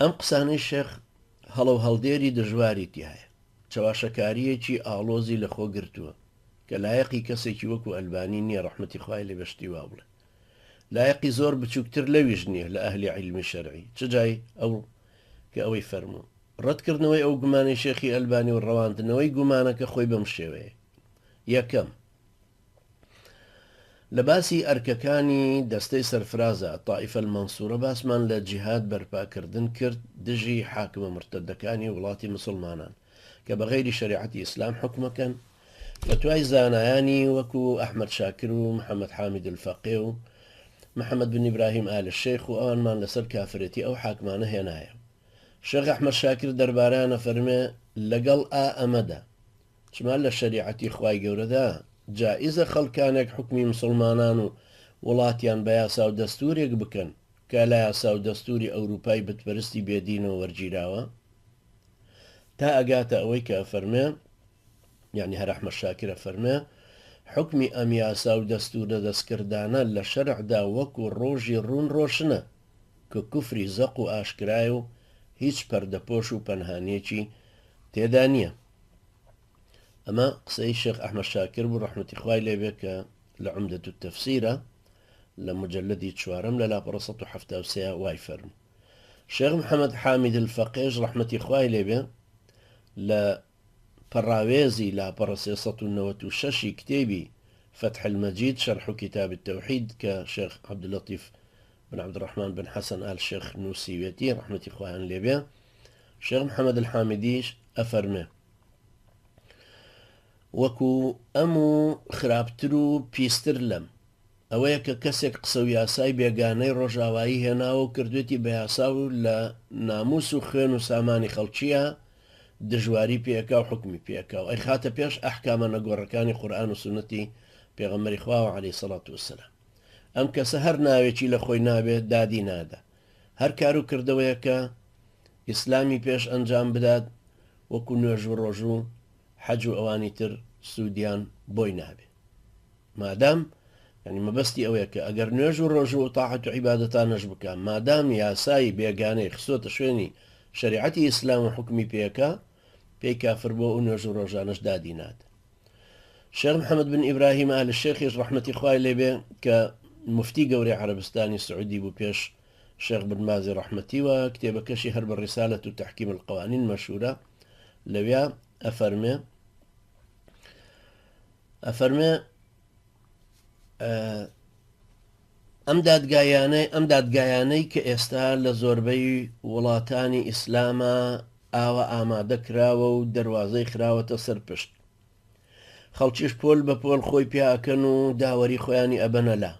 ئەم قسانەی شێخ هەڵە و هەڵدێری دژواری تیایە، چەواشەکارییەکی ئاڵۆزی لە خۆ گرتووە کە لایەقی کەسێکی وەکو ئەلبانی نییە ڕەحمەتی خوای لێ بێ شتی وا بڵێ. لایەقی زۆر بچووکتر لەویش نییە لە ئەهلی عیلمی شەرعی، چ جای ئەو کە ئەوەی فەرموو. ڕەتکردنەوەی ئەو گومانەی شێخی ئەلبانی و ڕەواندنەوەی گومانەکە خۆی بەم شێوەیە. یەکەم. لە باسی ئەرکەکانی دەستەی سەرفرازە، الطائفە المنصورە، باسمان لە جیهاد بەرپاکردن کرد دژی حاکمە مورتەدەکانی وڵاتی مسوڵمانان کە بە غەیری شەریعەتی ئیسلام حوکمەکەن، فەتوای زانایانی وەکو ئەحمەد شاکر و محەمەد حامید الفەقێ و محەمەد بن ئیبراهیم ئال الشیخ و ئەوانمان لەسەر کافرێتی ئەو حاکمانە هێنایە. شێخ ئەحمەد شاکر دەربارەیان ئەفەرمێ، لەگەڵ ئا ئەمەدا، چما لە شەریعەتی خوای گەورەدا جائیزە خەڵکانێک حوکمی مسوڵمانان و وڵاتیان بە یاسا و دەستورێک بکەن کە لە یاسا و دەستوری ئەوروپای بتپەرستی بێ دینەوە وەرگیراوە؟ تا ئەگاتە ئەوەی کە ئەفەرمێ، یانی هەر ئەحمەد شاکر ئەفەرمێ، حوکمی ئەم یاسا و دەستورە دەستکردانە لە شەرعدا وەکو ڕۆژی ڕوون ڕۆشنە کە کوفری زەق و ئاشکرایە و هیچ پەردەپۆش و پەنهانیەکی تێدا نیە. ئەمە قسەی شێخ ئەحمەد شاکر بوو ڕەحمەتی خوای لێ بێ کە لە عمدە التفسیرە لە مجلدی چوارەم لە لاپەڕە 173 وای فەرموو. شێخ محەمەد حامید الفەقێش ڕەحمەتی خوای لێ بێ لە پەڕاوێزی لاپەڕە 396 ی کتێبی فتح المجید شرح کتاب التوحید کە شێخ عبداللطیف بن عبدالرحمن بن حەسەن ئال شێخ نووسیوێتی ڕەحمەتی خوایان لێ بێ شێخ محەمەد الحامیدیش ئەفەرمێ وەکو ئەم و خراپتر و پیستر لەم ئەوەیە کە کەسێک قسە و یاسای بێگانەی ڕۆژاوایی هێناوە و کردوێتی بە یاسا و لە ناموس و خوێن و سامانی خەڵکییە دژواری پێ ئەکا و حوکمی پێ ئەکا و ئەیخاتە پێش ئەحکامە نەگۆڕەکانی قورئان و سوننەتی پێغەمبەری خواوە علیە سڵات وسلام. ئەم کەسە هەر ناوێکی لە خۆی نابێ دادی نادا. هەر کار و کردەوەیەک کە ئیسلامی پێش ئەنجام بدات وەکو نوێژ و ڕۆژوو، حەج و ئەوانی تر سوودیان بۆی نابێ. مادام یانی مەبەستی ئەوەیە کە ئەگەر نوێژ و ڕۆژوو و تاعەت و عیبادەتانەش بکا مادام یاسای بێگانەی خستۆتە شوێنی شەریعەتی ئیسلام و حوکمی پێکا پێی کافر بووە و نوێژ و ڕۆژانەش دادی نادا. شێخ محەمەد بن ئیبراهیم ئال شێخیش ڕەحمەتی خوای لێ بێ کە موفتی گەورەی عەرەبستانی سعودی بوو پێش شێخ بن بازی ڕەحمەتی و کتێبەکەشی هەر بە ڕیسالەت و تحکیم القوانین مەشهورە لەویا ئەفەرمێ ئەفەرمێ ئەم دادگایانەی ئەم دادگایانەی کە ئێستا لە زۆربەی وڵاتانی ئیسلامە ئاوا ئامادە کراوە و دەروازەی خراوەتە سەر پشت خەڵکیش پۆل بە پۆل خۆی پیا ئەکەن و داوەری خۆیانی ئەبەنە لا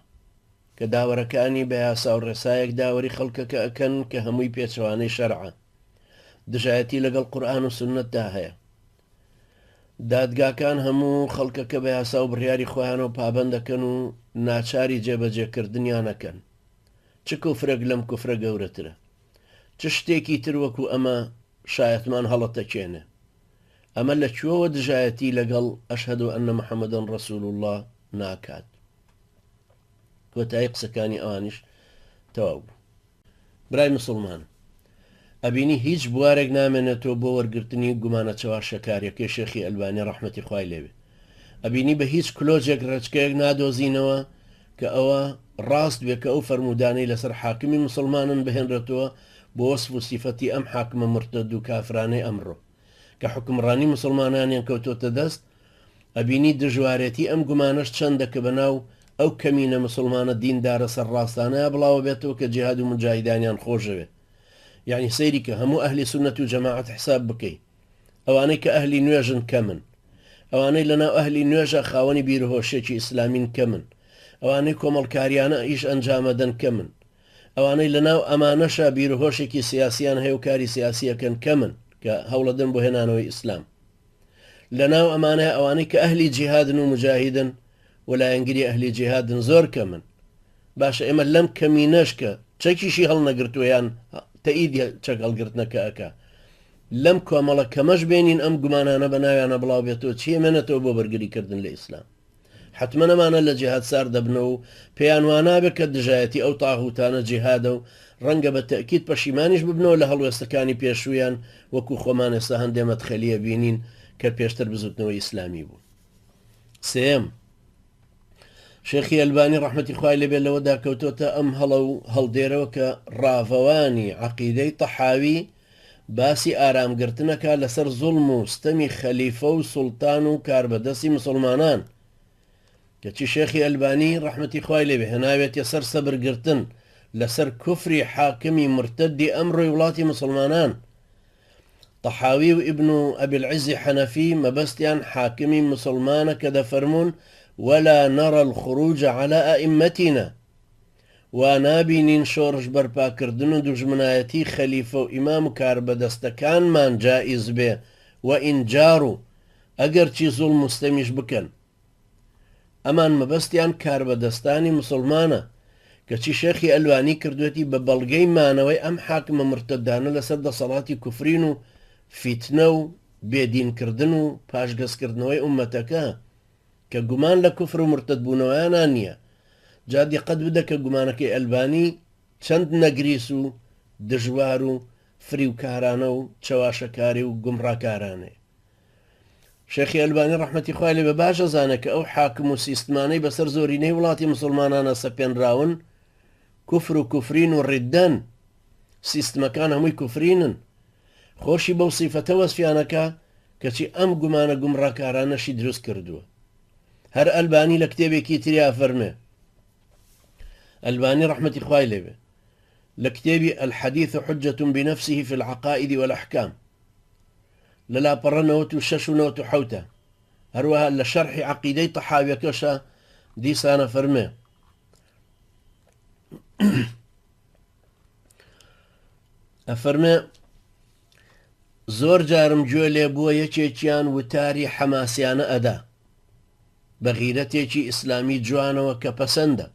کە داوەرەکانی بە یاسا و ڕێسایەک داوەری خەڵکەکە ئەکەن کە هەمووی پێچەوانەی شەرعە دژایەتی لەگەڵ قورئان و سوننەتدا هەیە دادگاکان هەموو خەڵکەکە بە یاسا و بڕیاری خۆیانەوە پابەند دەکەن و ناچاری جێبەجێکردنیان ئەکەن. چ کوفرێک لەم کوفرە گەورەترە؟ چ شتێکی تر وەکو ئەمە شایەتمان هەڵەتەکێنێ؟ ئەمە لە کوێوە دژایەتی لەگەڵ اشهد ان محمدا رسول اللە ناکات؟ کۆتایی قسەکانی ئەوانیش تەواو بوو. برای مسوڵمان ئەبینی هیچ بوارێک نامێنێتەوە بۆ وەرگرتنی گومانە چەواشەکاریەکەی شێخی ئەلبانی ڕەحمەتی خوای لێبێ ئەبینی بە هیچ کلۆجێک ڕێچکەیەک نادۆزینەوە کە ئەوە ڕاست بێ کە ئەو فەرموودانەی لەسەر حاکمی مسوڵمانن بهێنرێتەوە بۆ وەسف و سیفەتی ئەم حاکمە مورتەد و کافرانەی ئەمڕۆ کە حوکمڕانی مسوڵمانانیان کەوتۆتە دەست ئەبینی دژوارێتی ئەم گومانەش چەندە کە بەناو ئەو کەمینە مسوڵمانە دیندارە سەرڕاستانەیا بڵاوەبێتەوە کە جیهاد و موجاهیدانیان خۆشەوێ یەعنی سەیری کە هەموو ئەهلی سوننەت و جەماعەت حساب بکەی ئەوانەی کە ئەهلی نوێژن کەمن ئەوانەی لەناو ئەهلی نوێژە خاوەنی بیروهۆشێکی ئیسلامین کەمن ئەوانەی کۆمەڵکاریانە ئیش ئەنجامەدەن کەمن ئەوانەی لەناو ئەمانەشا بیروهۆشێکی سیاسیان هەیە و کاری سیاسیەکەن کەمن کە هەوڵەدەن بۆ هێنانەوەی ئیسلام لەناو ئەمانە ئەوانەی کە ئەهلی جیهادن و موجاهیدن و لایەنگری ئەهلی جیهادن زۆر کەمن باشە ئێمە لەم کەمینەش کە چەکیشی هەڵنەگرتووە یان تەئیدی چەک هەڵگرتنەکە ئەکا لەم کۆمەڵە کەمەش بێنین ئەم گومانانە بە ناویانە بڵاو بێتەوە چی ئەمێنێتەوە بۆ بەرگری کردن لە ئیسلام؟ حەتمەن ئەمانە لە جیهاد سارد دەبنەوە و پێیان وانابێ کە دژایەتی ئەو تاغوتانە جیهادە و ڕەنگە بە تەئکید پەشیمانیش ببنەوە لە هەڵوێستەکانی پێشوویان وەکو خۆمان ئێستا هەندێ مەدخەلی ئەبینین کە پێشتر بزوتنەوەی ئیسلامی بوون. سێیەم، شێخی ئەلبانی ڕەحمەتی خوای لێبێ لەوەدا کەوتۆتە ئەم هەڵە و هەڵدێرەوە کە ڕاڤەوانی عەقیدەی تەحاوی باسی ئارامگرتنەکا لەسەر زوڵم و ستەمی خەلیفە و سوڵتان و کاربەدەستی مسوڵمانان، کەچی شێخی ئەلبانی ڕەحمەتی خوای لێبێ هێناوێتیە سەر سەبرگرتن لەسەر کوفری حاکمی مورتەدی ئەمڕۆی وڵاتی مسوڵمانان. طحاوی و ابن ابی العز حنفی مەبەستیان حاکمی مسوڵمانە کە دەفەرموون ولا نری الخروج علی ائمتنا وا نابینین شۆڕش بەرپاکردن و دوژمنایەتی خەلیفە و ئیمام و کاربەدەستەکانمان جائیز بێ وان جاروا ئەگەرچی زوڵم و ستەمیش بکەن. ئەمان مەبەستیان کاربەدەستانی موسڵمانە، کەچی شێخی ئەلبانی کردوێتی بە بەڵگەی مانەوەی ئەم حاکمە مورتەدانە لەسەر دەسەڵاتی کوفرین و فیتنە و بێ دین کردن و پاشگەزکردنەوەی ئوممەتەکە کە گومان لە کوفر و مورتەد بوونەوەیانا نیە. جا دیقەت بدە کە گومانەکەی ئەلبانی چەند نەگریس و دژوار و فریوکارانە و چەواشەکاری و گومڕاکارانەیە. شێخی ئەلبانی ڕەحمەتی خوای لێ بێ باش ئەزانێ کە ئەو حاکم و سیستمانەی بەسەر زۆرینەی وڵاتی مسوڵمانانا سەپێنراون کوفر و کوفرین و ڕیددەن، سیستمەکان هەمووی کوفرینن، خۆشی بەو سیفەتە وەسفیانەکا کەچی ئەم گومانە گومڕاکارانەشی دروست کردووە. هەر ئەلبانی لە کتێبێکی تریا ئەفەرموێ، ئەلبانی ڕەحمەتی خوای لێ بێ لە کتێبی الحدیث حجة بنفسه فی العقائد والاحکام لە لاپەڕە 96 و 97 ە، هەروەها لە شەرحی عەقیدەی تەحاویەکەشا دیسان ئەفەرموێ، ئەفەرمێ زۆر جارم گوێ لێ بووە یەکێکیان وتاری حەماسیانە ئەدا بە غیرەتێکی ئیسلامی جوانەوە کە پەسەندە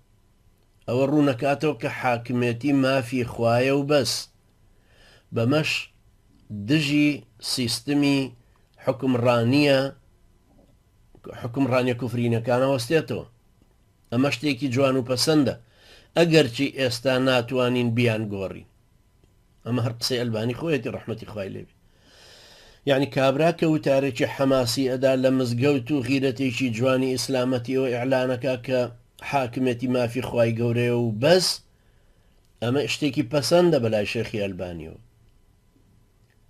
ئەوە ڕوونەکاتەوە کە حاکمێتی مافی خوایە و بەس بەمەش دژی سیستمی حوکمڕانییە حوکمڕانیە کوفرینەکان ئەوەستێتەوە. ئەمە شتێکی جوان و پەسەندە ئەگەرچی ئێستا ناتوانین بیانگۆڕین. ئەمە هەر قسەی ئەلبانی خۆیەتی ڕەحمەتی خوای لێبێ. یعنی کابرا کە وتارێکی حەماسی ئەدا لە مزگەوت و غیرەتێکی جوانی ئیسلامەتیەوە ئیعلانەکا کە حاکمێتی مافی خوای گەورەیە و بەس، ئەمە شتێکی پەسەندە بەلای شێخی ئەلبانیەوە.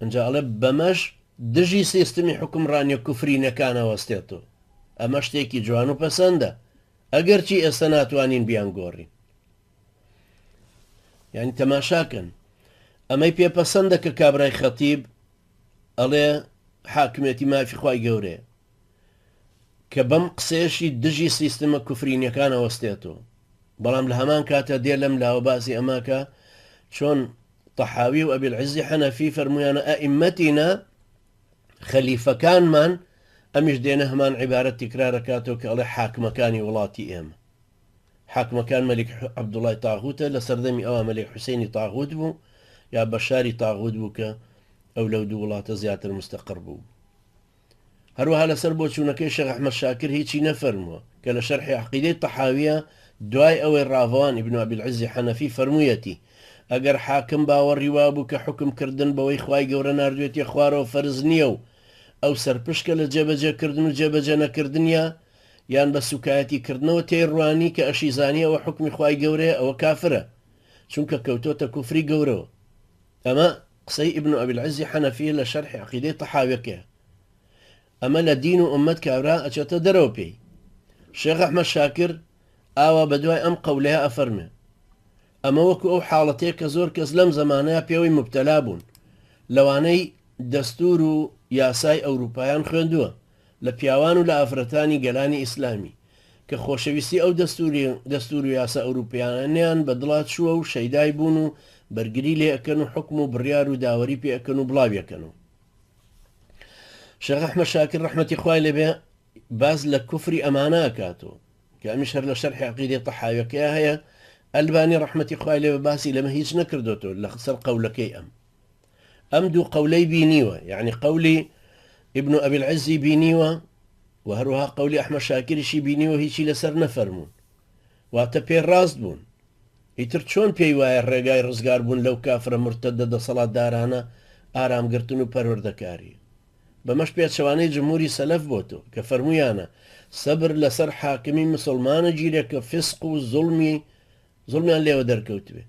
ئنجا ئەڵێ بەمەش دژی سیستمی حوکمڕانیە کوفرینەکان ئەوەستێتەوە. ئەمە شتێکی جوان و پەسەندە ئەگەرچی ئێستا ناتوانین بیانگۆڕین. یعنی تەماشاکەن ئەمەی پێ پەسەندە کە کابرای خەتیب ئەڵێ حاکمێتی مافی خوای گەورەیە کە بەم قسەیەشی دژی سیستمە کوفرینیەکان ئەوەستێتەوە بەڵام لە هەمان کاتە دێ لەم لاوە باسی ئەماکە چۆن طحاوی و ئەبی العزی حەنەفی فەرموویانە ئەئیمەتینا خەلیفەکانمان ئەمیش دێنە هەمان عیبارەت تکرارەکاتەوە کە ئەڵێ حاکمەکانی وڵاتی ئێمە حاکمەکان مەلیک عەبدوڵای تاغوتە لە سەردەمی ئەوە مەلیک حوسێنی تاغوت بوو یا بەشاری تاغوت بوو کە ئەو لەو دوو وڵاتە زیاتر مستەقڕ بوو هەروەها لەسەر بۆچوونەکەی شێخ ئەحمەد شاکر هیچی نەفەرمووە کە لە شەرحی عەقیدەی تەحاویە دوای ئەوەی ڕاڤەوان ئیبن ئەبی العزی حەنەفی فەرموویەتی ئەگەر حاکم باوەڕی وابوو کە حوکم کردن بەوەی خوای گەورە ناردوێتیە خوارەوە فەرز نییە و ئەو سەرپشکە لە جێبەجێ کردن و جێبەجێ نەکردنیا یان بە سوکایەتی کردنەوە تێی ڕوانی کە ئەشیزانی ئەوە حوکمی خوای گەورەیە ئەوە کافرە چونکە کەوتۆتە کوفری گەورەوە ئەمە قسەی ئیبن ئەبی العزی حەنەفیە لە شەرحی عەقیدەی تەحاویەکەیە. ئەمە لە دین و ئوممەت کابرا ئەچێتە دەرەوە پێی. شێخ ئەحمەد شاکر ئاوا بەدوای ئەم قەولەیا ئەفەرموێ، ئەمە وەکو ئەو حاڵەتەیە کە زۆر کەس لەم زەمانەیا پێوەی موبتەلا بوون، لەوانەی دەستوور و یاسای ئەوروپایان خوێندووە، لە پیاوان و لە ئافرەتانی گەلانی ئیسلامی، کە خۆشەویستی ئەو دەستوور و یاسا ئەوروپیانەیان بە دڵا چووە و شەیدای بوون و بەرگری لێ ئەکەن و حوکم و بڕیار و داوەری پێ ئەکەن و بڵاوی ئەکەنەوە. شێخ ئەحمەد شاکر ڕەحمەتی خوای لێ بێ باس لە کوفری ئەمانە ئەکاتەوە کە ئەمیش هەر لە شەرحی عەقیدەی تەحاویەکەیا هەیە، ئەلبانی ڕەحمەتی خوای لێ بێ باسی لەمە هیچ نەکردۆتەوە لە سەر قەولەکەی ئەم. ئەم دوو قەولەی بینیوە، یەعنی قەولی ئیبن ئەبی العزی بینیوە وە هەروەها قەولی ئەحمەد شاکریشی بینیوە هیچی لەسەر نەفەرموون واتە پێی ڕاست بوون ئیتر چۆن پێی وایە ڕێگای ڕزگار بوون لەو کافرە مورتەدە دەسەڵاتدارانە ئارام گرتن و پەروەردەکاریە بەمەش پێچەوانەی جمهوری سەلەف بۆتۆ کە فەرموویانە سەبر لەسەر حاکمی مسوڵمانە گیرێ کە فسق و زوڵمی زوڵمیان لێوە دەرکەوتبێ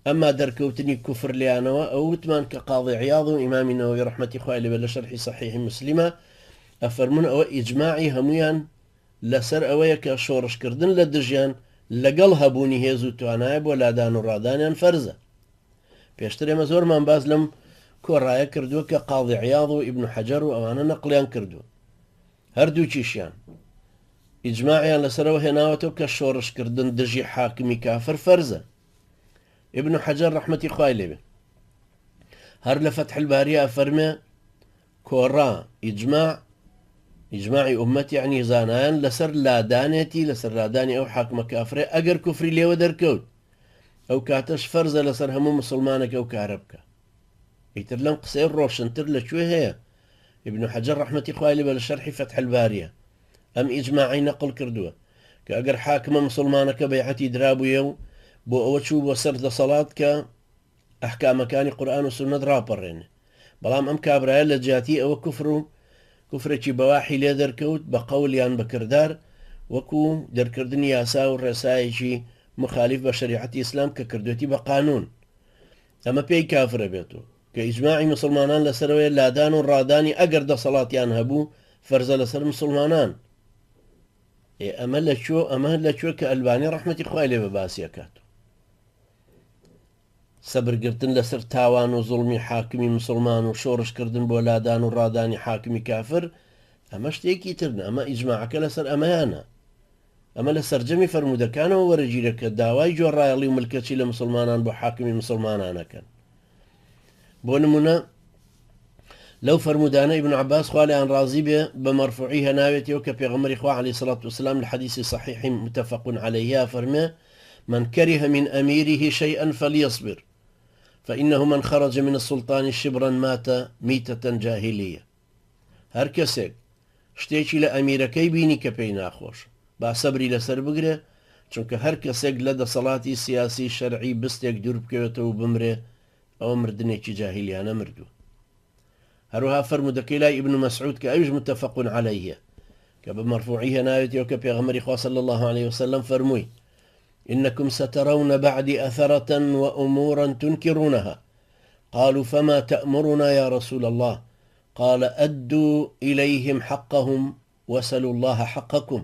ئەمما دەرکەوتنی کوفر لێیانەوە ئەوە وتمان کە قاضی عیاض و ئیمامی نەوەوی ڕەحمەتی خوای لێبێ لە شەرحی صحیحی مسلمە ئەفەرموون ئەوە ئیجماعی هەموویان لەسەر ئەوەیە کە شۆڕشکردن لە دژیان لەگەڵ هەبوونی هێز و توانایە بۆ لادان و ڕادانیان فەرزە پێشتر ئێمە زۆرمان باس لەم کۆڕایە کردووە کە قاضی عیاض و ئیبن حەجەر و ئەوانە نەقلیان کردووە هەردووکیشیان ئیجماعیان لەسەرەوە هێناوەتەوە کە شۆڕشکردن دژی حاکمی کافر فەرزە. ئیبن حەجەر ڕەحمەتی خوای لێبێ هەر لە فەتح الباریە ئەفەرمێ کۆڕا ئیجماع ئیجماعی ئومەت یعنی زانایان لەسەر لادانێتی لەسەر لادانی ئەو حاکمە کافرێ ئەگەر کوفری لێوە دەرکەوت ئەو کاتەش فەرزە لەسەر هەموو مسلمانێک ئەو کارە بکە ئیتر لەم قسەیە ڕۆشنتر لە کوێ هەیە؟ ئیبن حەجەر ڕەحمەتی خوای لێ بێ لە شەرحی فەتح الباریە ئەم ئیجماعەی نەقڵ کردووە کە ئەگەر حاکمە مسوڵمانەکە بەیعەتی درابوویە و بۆ ئەوە چوو بۆ سەر دەسەڵات کە ئەحکامەکانی قورئان و سوننەت ڕاپەڕێنێ بەڵام ئەم کابرایە لە جیاتی ئەوە کوفر و کوفرێکی بەواحی لێ دەرکەوت بە قەول یان بە کردار وەکو دەرکردنی یاسا و ڕێسایەکی مخالیف بە شەریعەتی ئیسلام کە کردوێتی بە قانون ئەمە پێی کافر ئەبێت و کە ئیجماعی موسڵمانان لەسەرەوەیە لادان و ڕادانی ئەگەر دەسەڵاتیان هەبوو فەرزە لەسەر موسڵمانان. ئێ ئەمە لە کوێ و ئەمە لە کوێ کە ئەلبانی ڕەحمەتی خوای لێ بە باسی ئەکات. سەبرگرتن لەسەر تاوان و زوڵمی حاکمی موسڵمان و شۆڕشکردن بۆ لادان و ڕادانی حاکمی کافر ئەمە شتێکی ترن ئەمە ئیجماعەکە لەسەر ئەمەیانە. ئەمە لە سەرجەمی فەرموودەکانەوە وەرەگیرێ کە داوای گوێڕایەڵی و ملکەچی لە مسوڵمانان بۆ حاکمی مسوڵمانان ئەکەن. بۆ نموونە لەو فەرموودانە ئیبن عەباس خوا لێیان ڕازی بێ بە مەرفوعی هێناوێتیەوە کە پێغەمبەری خوا عەلەیهی سڵات وسلام لە حەدیسی صحیحی متفق علیه فەرمێ من كره من أميره شيئا فليصبر فإنه من خرج من السلطان شبرا مات ميتة جاهلية هەر کەسێک شتێکی لە ئەمیرەکەی بینی کە پێی ناخۆشە با سەبری لەسەر بگرێ، چونکە هەر کەسێک لە دەسەڵاتی سیاسی شەرعی بستێک دوور بکەوێتەوە و بمرێ ئەوە مردنێکی جاهیلیانە مردووە. هەروەها فەرموودەکەی لای ئیبن مەسعود کە ئەویش متفق علیه کە بە مەرفوعی هێناوێتیەوە کە پێغەمبەری خوا صلی الله علیه وسلم فەرمووی إنكم سترون بعدي أثرة وأمورا تنكرونها قالوا فما تأمرنا يا رسول الله قال أدوا إليهم حقهم وسلوا اللە حقکم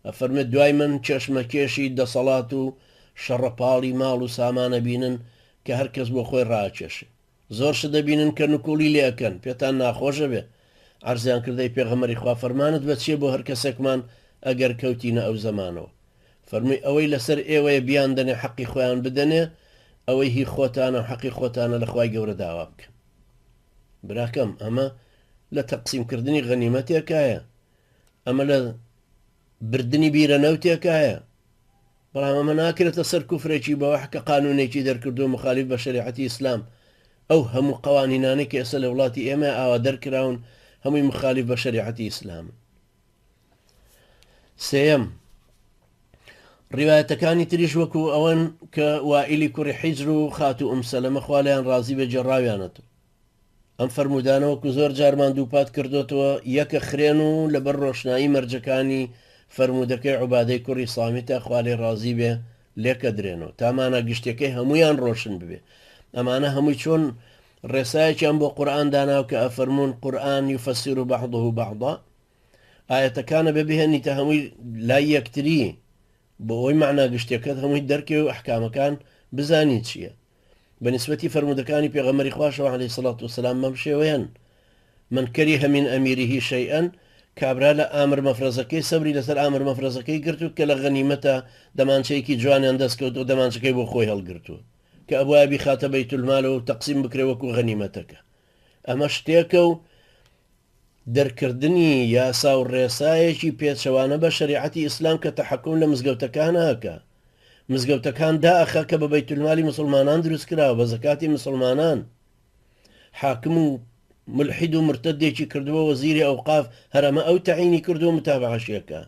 ئەفەرموێت دوای من کێشمەکێشی دەسەڵات و شەڕەپاڵی ماڵ و سامان ئەبینن کە هەر کەس بۆ خۆی ڕائەکێشێ زۆر شت ئەبینن کە نکوڵی لێ ئەکەن پێتان ناخۆش ئەبێ عەرزیان کرد ئەی پێغەمبەری خوا فەرمانت بە چیە بۆ هەر کەسێکمان ئەگەر کەوتینە ئەو زەمانەوە فەرمووی ئەوەی لەسەر ئێوەیە بیاندەنێ حەقی خۆیان بدەنێ ئەوەی هی خۆتانە و حەقی خۆتانە لە خوای گەورە داوا بکەن براکەم ئەمە لە تەقسیم کردنی غەنیمەتێکایە ئەمە لە بردنی بیرە نەوتێکایە بەڵام ئەمە ناکرێتە سەر کوفرێکی بەوەح کە قانونێکی دەرکردو مخالف بە شەریعەتی ئیسلام ئەو هەموو قوانینانەی کە ئێستا لە وڵاتی ئێمە ئاوا دەرکراون هەمووی مخالف بە شەریعەتی ئیسلامن سێیەم، ڕیوایەتەکانی تریش وەکو ئەوەن کە وائیلی کوڕی حیجر و خاتوو ئوم سەلەمە خوا لێیان ڕازی بێ گێڕاویانەتەوە. ئەم فەرموودانە وەکو زۆر جارمان دووپات کردۆتەوە یەکە خرێن و لەبەر ڕۆشنایی مەرجەکانی فەرموودەکەی عوبادەی کوڕی سامیتە خوا لێی ڕازی بێ لێکەدرێنەوە تا مانا گشتیەکەی هەموویان ڕۆشن ببێ. ئەمانە هەمووی چۆن ڕێسایەکیان بۆ قورئان داناوە کە ئەفەرموون قورئان یفسر بعضه بعضا ئایەتەکان ئەبێ بهێنیتە هەمووی لای یەکتری بۆ ئەوەی مەعنا گشتیەکەت هەمووی دەرکەوێ و ئەحکامەکان بزانی چییە بە نیسبەتی فەرموودەکانی پێغەمبەری خواشەوە عەلەیهی سڵات وسلام بەم شێوەیەن من کریه من ئەمیره شەیئا کابرا لە ئامر مەفرەزەکەی سەبری لەسەر ئامر مەفرەزەکەی گرت و کە لە غەنیمەتە دەمانچەیەکی جوانیان دەستکەوت و دەمانچەکەی بۆ خۆی هەڵگرتووە کە ئەبوایە بیخاتە بەیتولمالەوە و تەقسیم بکرێ وەکو غەنیمەتەکە ئەمە شتێکە و دەرکردنی یاسا و ڕێسایەکی پێچەوانە بە شەریعەتی ئیسلام کە تەحەکوم لە مزگەوتەکان ئەکا مزگەوتەکان دائەخا کە بە بەیتولمالی مسوڵمانان دروست کراوە بە زەکاتی مسوڵمانان حاکم و. مولحید و مورتەدێکی کردووە وەزیری ئەوقاف هەر ئەمە ئەو تەعینی کردووە متابعەشی ئەکا.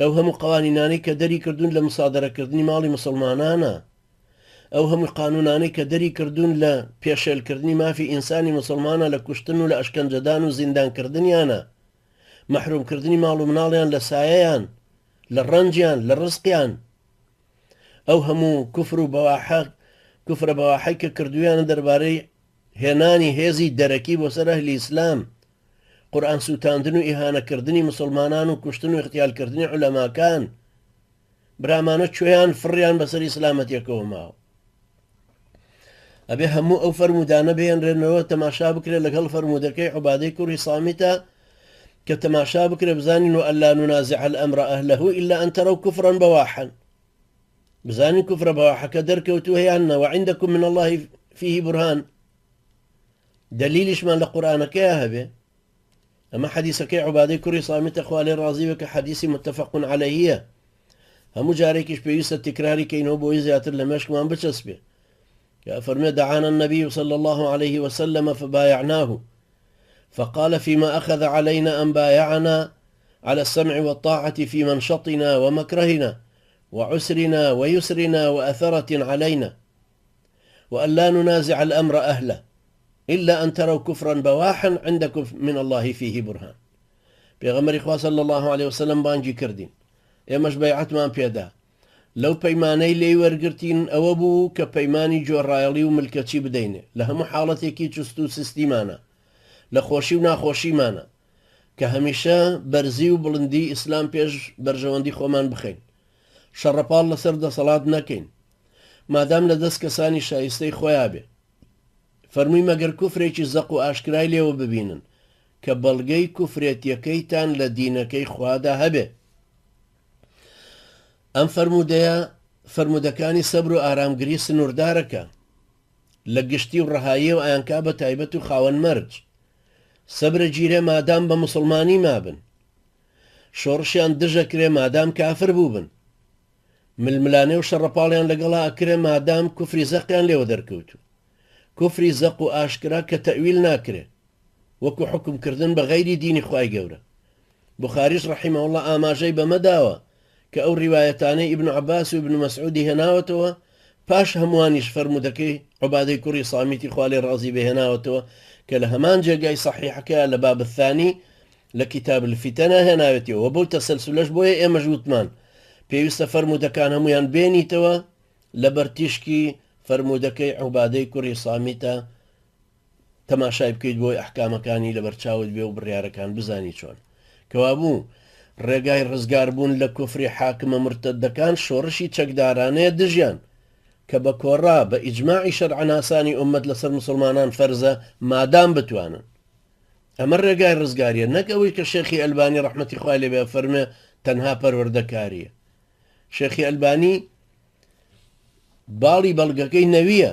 ئەو هەموو قەوانینانەی کە دەری کردوون لە مسادەرەکردنی ماڵی موسڵمانانە. ئەو هەموو قانونانەی کە دەری کردوون لە پێشێلکردنی مافی ئینسانی موسڵمانە لە کوشتن و لە ئەشکەنجەدان و زیندانکردنیانە. مەحرومکردنی ماڵ و مناڵیان لە سایەیان، لە ڕەنجیان، لە ڕزقیان. ئەو هەموو کوفر و بەواحە کوفرە بەواحەی کە کردوویانە دەربارەی هێنانی هێزی دەرەکی بۆ سەر ئەهلی ئیسلام، قورئان سووتاندن و ئیهانەکردنی موسڵمانان و کوشتن و ئیغتیالکردنی عولەماکان، برامانە کوێیان فڕیان بەسەر ئیسلامەتیەکەوە ماوە؟ ئەبێ هەموو ئەو فەرموودانە بهێنرێنەوە تەماشا بکرێت لەگەڵ فەرموودەکەی عوبادەی کوڕی سامیتە کە تەماشا بکرێ بزانین و ئەلا ننازع الامر اهله الا ان تروا كفرا بواحا بزانین کوفرە بەواحەکە دەرکەوتووە یان نە وعندكم من الله فيه برهان دلیلیشمان لە قورئانەکەیا هەبێ ئەمە حەدیسەکەی عوبادەی کوڕی سامیتە خوا لێ ڕازی بێ کە حەدیسی متفق علیهیە هەموو جارێکیش پێویستە تکراری کەینەوە بۆی زیاتر لە مێشکمان بچەسپێ کە فەرمێ دعانا النبي صلى الله عليه وسلم فبايعناه فقال فيما أخذ علينا أن بايعنا على السمع والطاعة في منشطنا ومكرهنا وعسرنا ويسرنا وأثرة علينا وأن لا ننازع الأمر أهله إلا أن تروا كفرا بواحا عندكم من الله فيه برهان پێغەمبەری خوا صلی اللە علیە وسلم بانگی کردین ئێمەش بەیعەتمان پێدا لەو پەیمانەی لێی وەرگرتین ئەوە بوو کە پەیمانی گوێڕایەڵی و ملکەچی بدەینێ لە هەموو حاڵەتێکی چوست و سستیمانە لە خۆشی و ناخۆشیمانە کە هەمیشە بەرزی و بڵندی ئیسلام پێش بەرژەوەندی خۆمان بخەین شەڕەپاڵ لەسەر دەسەڵات نەکەین مادام لە دەست کەسانی شایستەی خۆیا بێ. فەرمووی مەگەر کوفرێکی زەق و ئاشکرای لێوە ببینن کە بەڵگەی کوفرێتیەکەیتان لە دینەکەی خوادا هەبێ. ئەم فەرموودەیە فەرموودەکانی سەبر و ئارامگری سنووردارەکە لە گشتی و ڕەهاییەوە ئەیانکا بە تایبەت و خاوەن مەرج. سەبرە گیرێ مادام بە موسڵمانی مابن. شۆڕشیان دژەکرێ مادام کافر بووبن. ململانێ و شەڕەپاڵیان لەگەڵا ئەکرێ مادام کوفری زەقیان لێوە دەرکەوتوو. کوفری زەق و ئاشکرا کە تەئویل ناکرێ. وەکو حوکم کردن بە غەیری دینی خوای گەورە. بوخاریش رحمە اللە ئاماژەی بەمە داوە کە ئەو ریوایەتانەی ئیبن عەباس و ئیبن مەسعودی هێناوەتەوە پاش هەمووانیش فەرموودەکەی عوبادەی کوڕی صامیتی خوا لێ ڕازی بێ هێناوەتەوە کە لە هەمان جێگای صحیحەکەیا لە باب الثانی لە کتاب الفتنە هێناوێتیەوە وە بەو تەسەلسولەش بۆیە ئێمەش وتمان پێویستە فەرموودەکان هەموویان بێنیتەوە لەبەر تیشکی فەرموودەکەی عوبادەی کوڕی صامیتە تەماشای بکەیت بۆی ئەحکامەکانی لەبەرچاوت بێ و بڕیارەکان بزانی چۆن کەوابوو ڕێگای ڕزگاربوون لە کوفری حاکمە مورتەدەکان شۆڕشی چەکدارانەیە دژیان کە بە کۆڕا بە ئیجماعی شەرعناسانی ئوممەت لەسەر موسڵمانان فەرزە مادام بتوانن ئەمە ڕێگای ڕزگاریە نەک ئەوەی کە شێخی ئەلبانی ڕەحمەتی خوای لێ بێ فەرمێ تەنها پەروەردەکاریە شێخی ئەلبانی باڵی بەڵگەکەی نەویە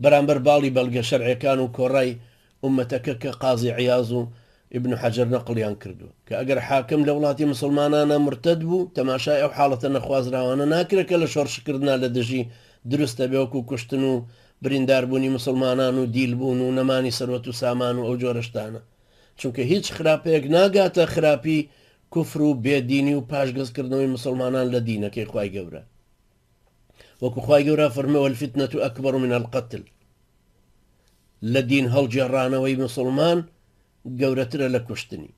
بەرامبەر باڵی بەڵگە شەرعیەکان و کۆڕای ئوممەتەکە کە قازی عیاض و ئیبن حەجەر نەقڵیان کردووە کە ئەگەر حاکم لە وڵاتی مسوڵمانانا مورتەد بوو تەماشای ئەو حاڵەتە نەخوازراوانە ناکرێت کە لە شۆڕشکردنا لە دژی دروست دەبێ وەکو کوشتن و برینداربوونی مسوڵمانان و دیل بوون و نەمانی سەروەت و سامان و ئەو جۆرە شتانە چونکە هیچ خراپەیەک ناگاتە خراپی کوفر و بێدینی و پاشگەزکردنەوەی مسوڵمانان لە دینەکەی خوای گەورە. وەکو خوای گەورە فەرمووی والفتنە اکبر من القتل لە دین هەڵگێڕانەوەی مسوڵمان گەورەترە لە کوشتنی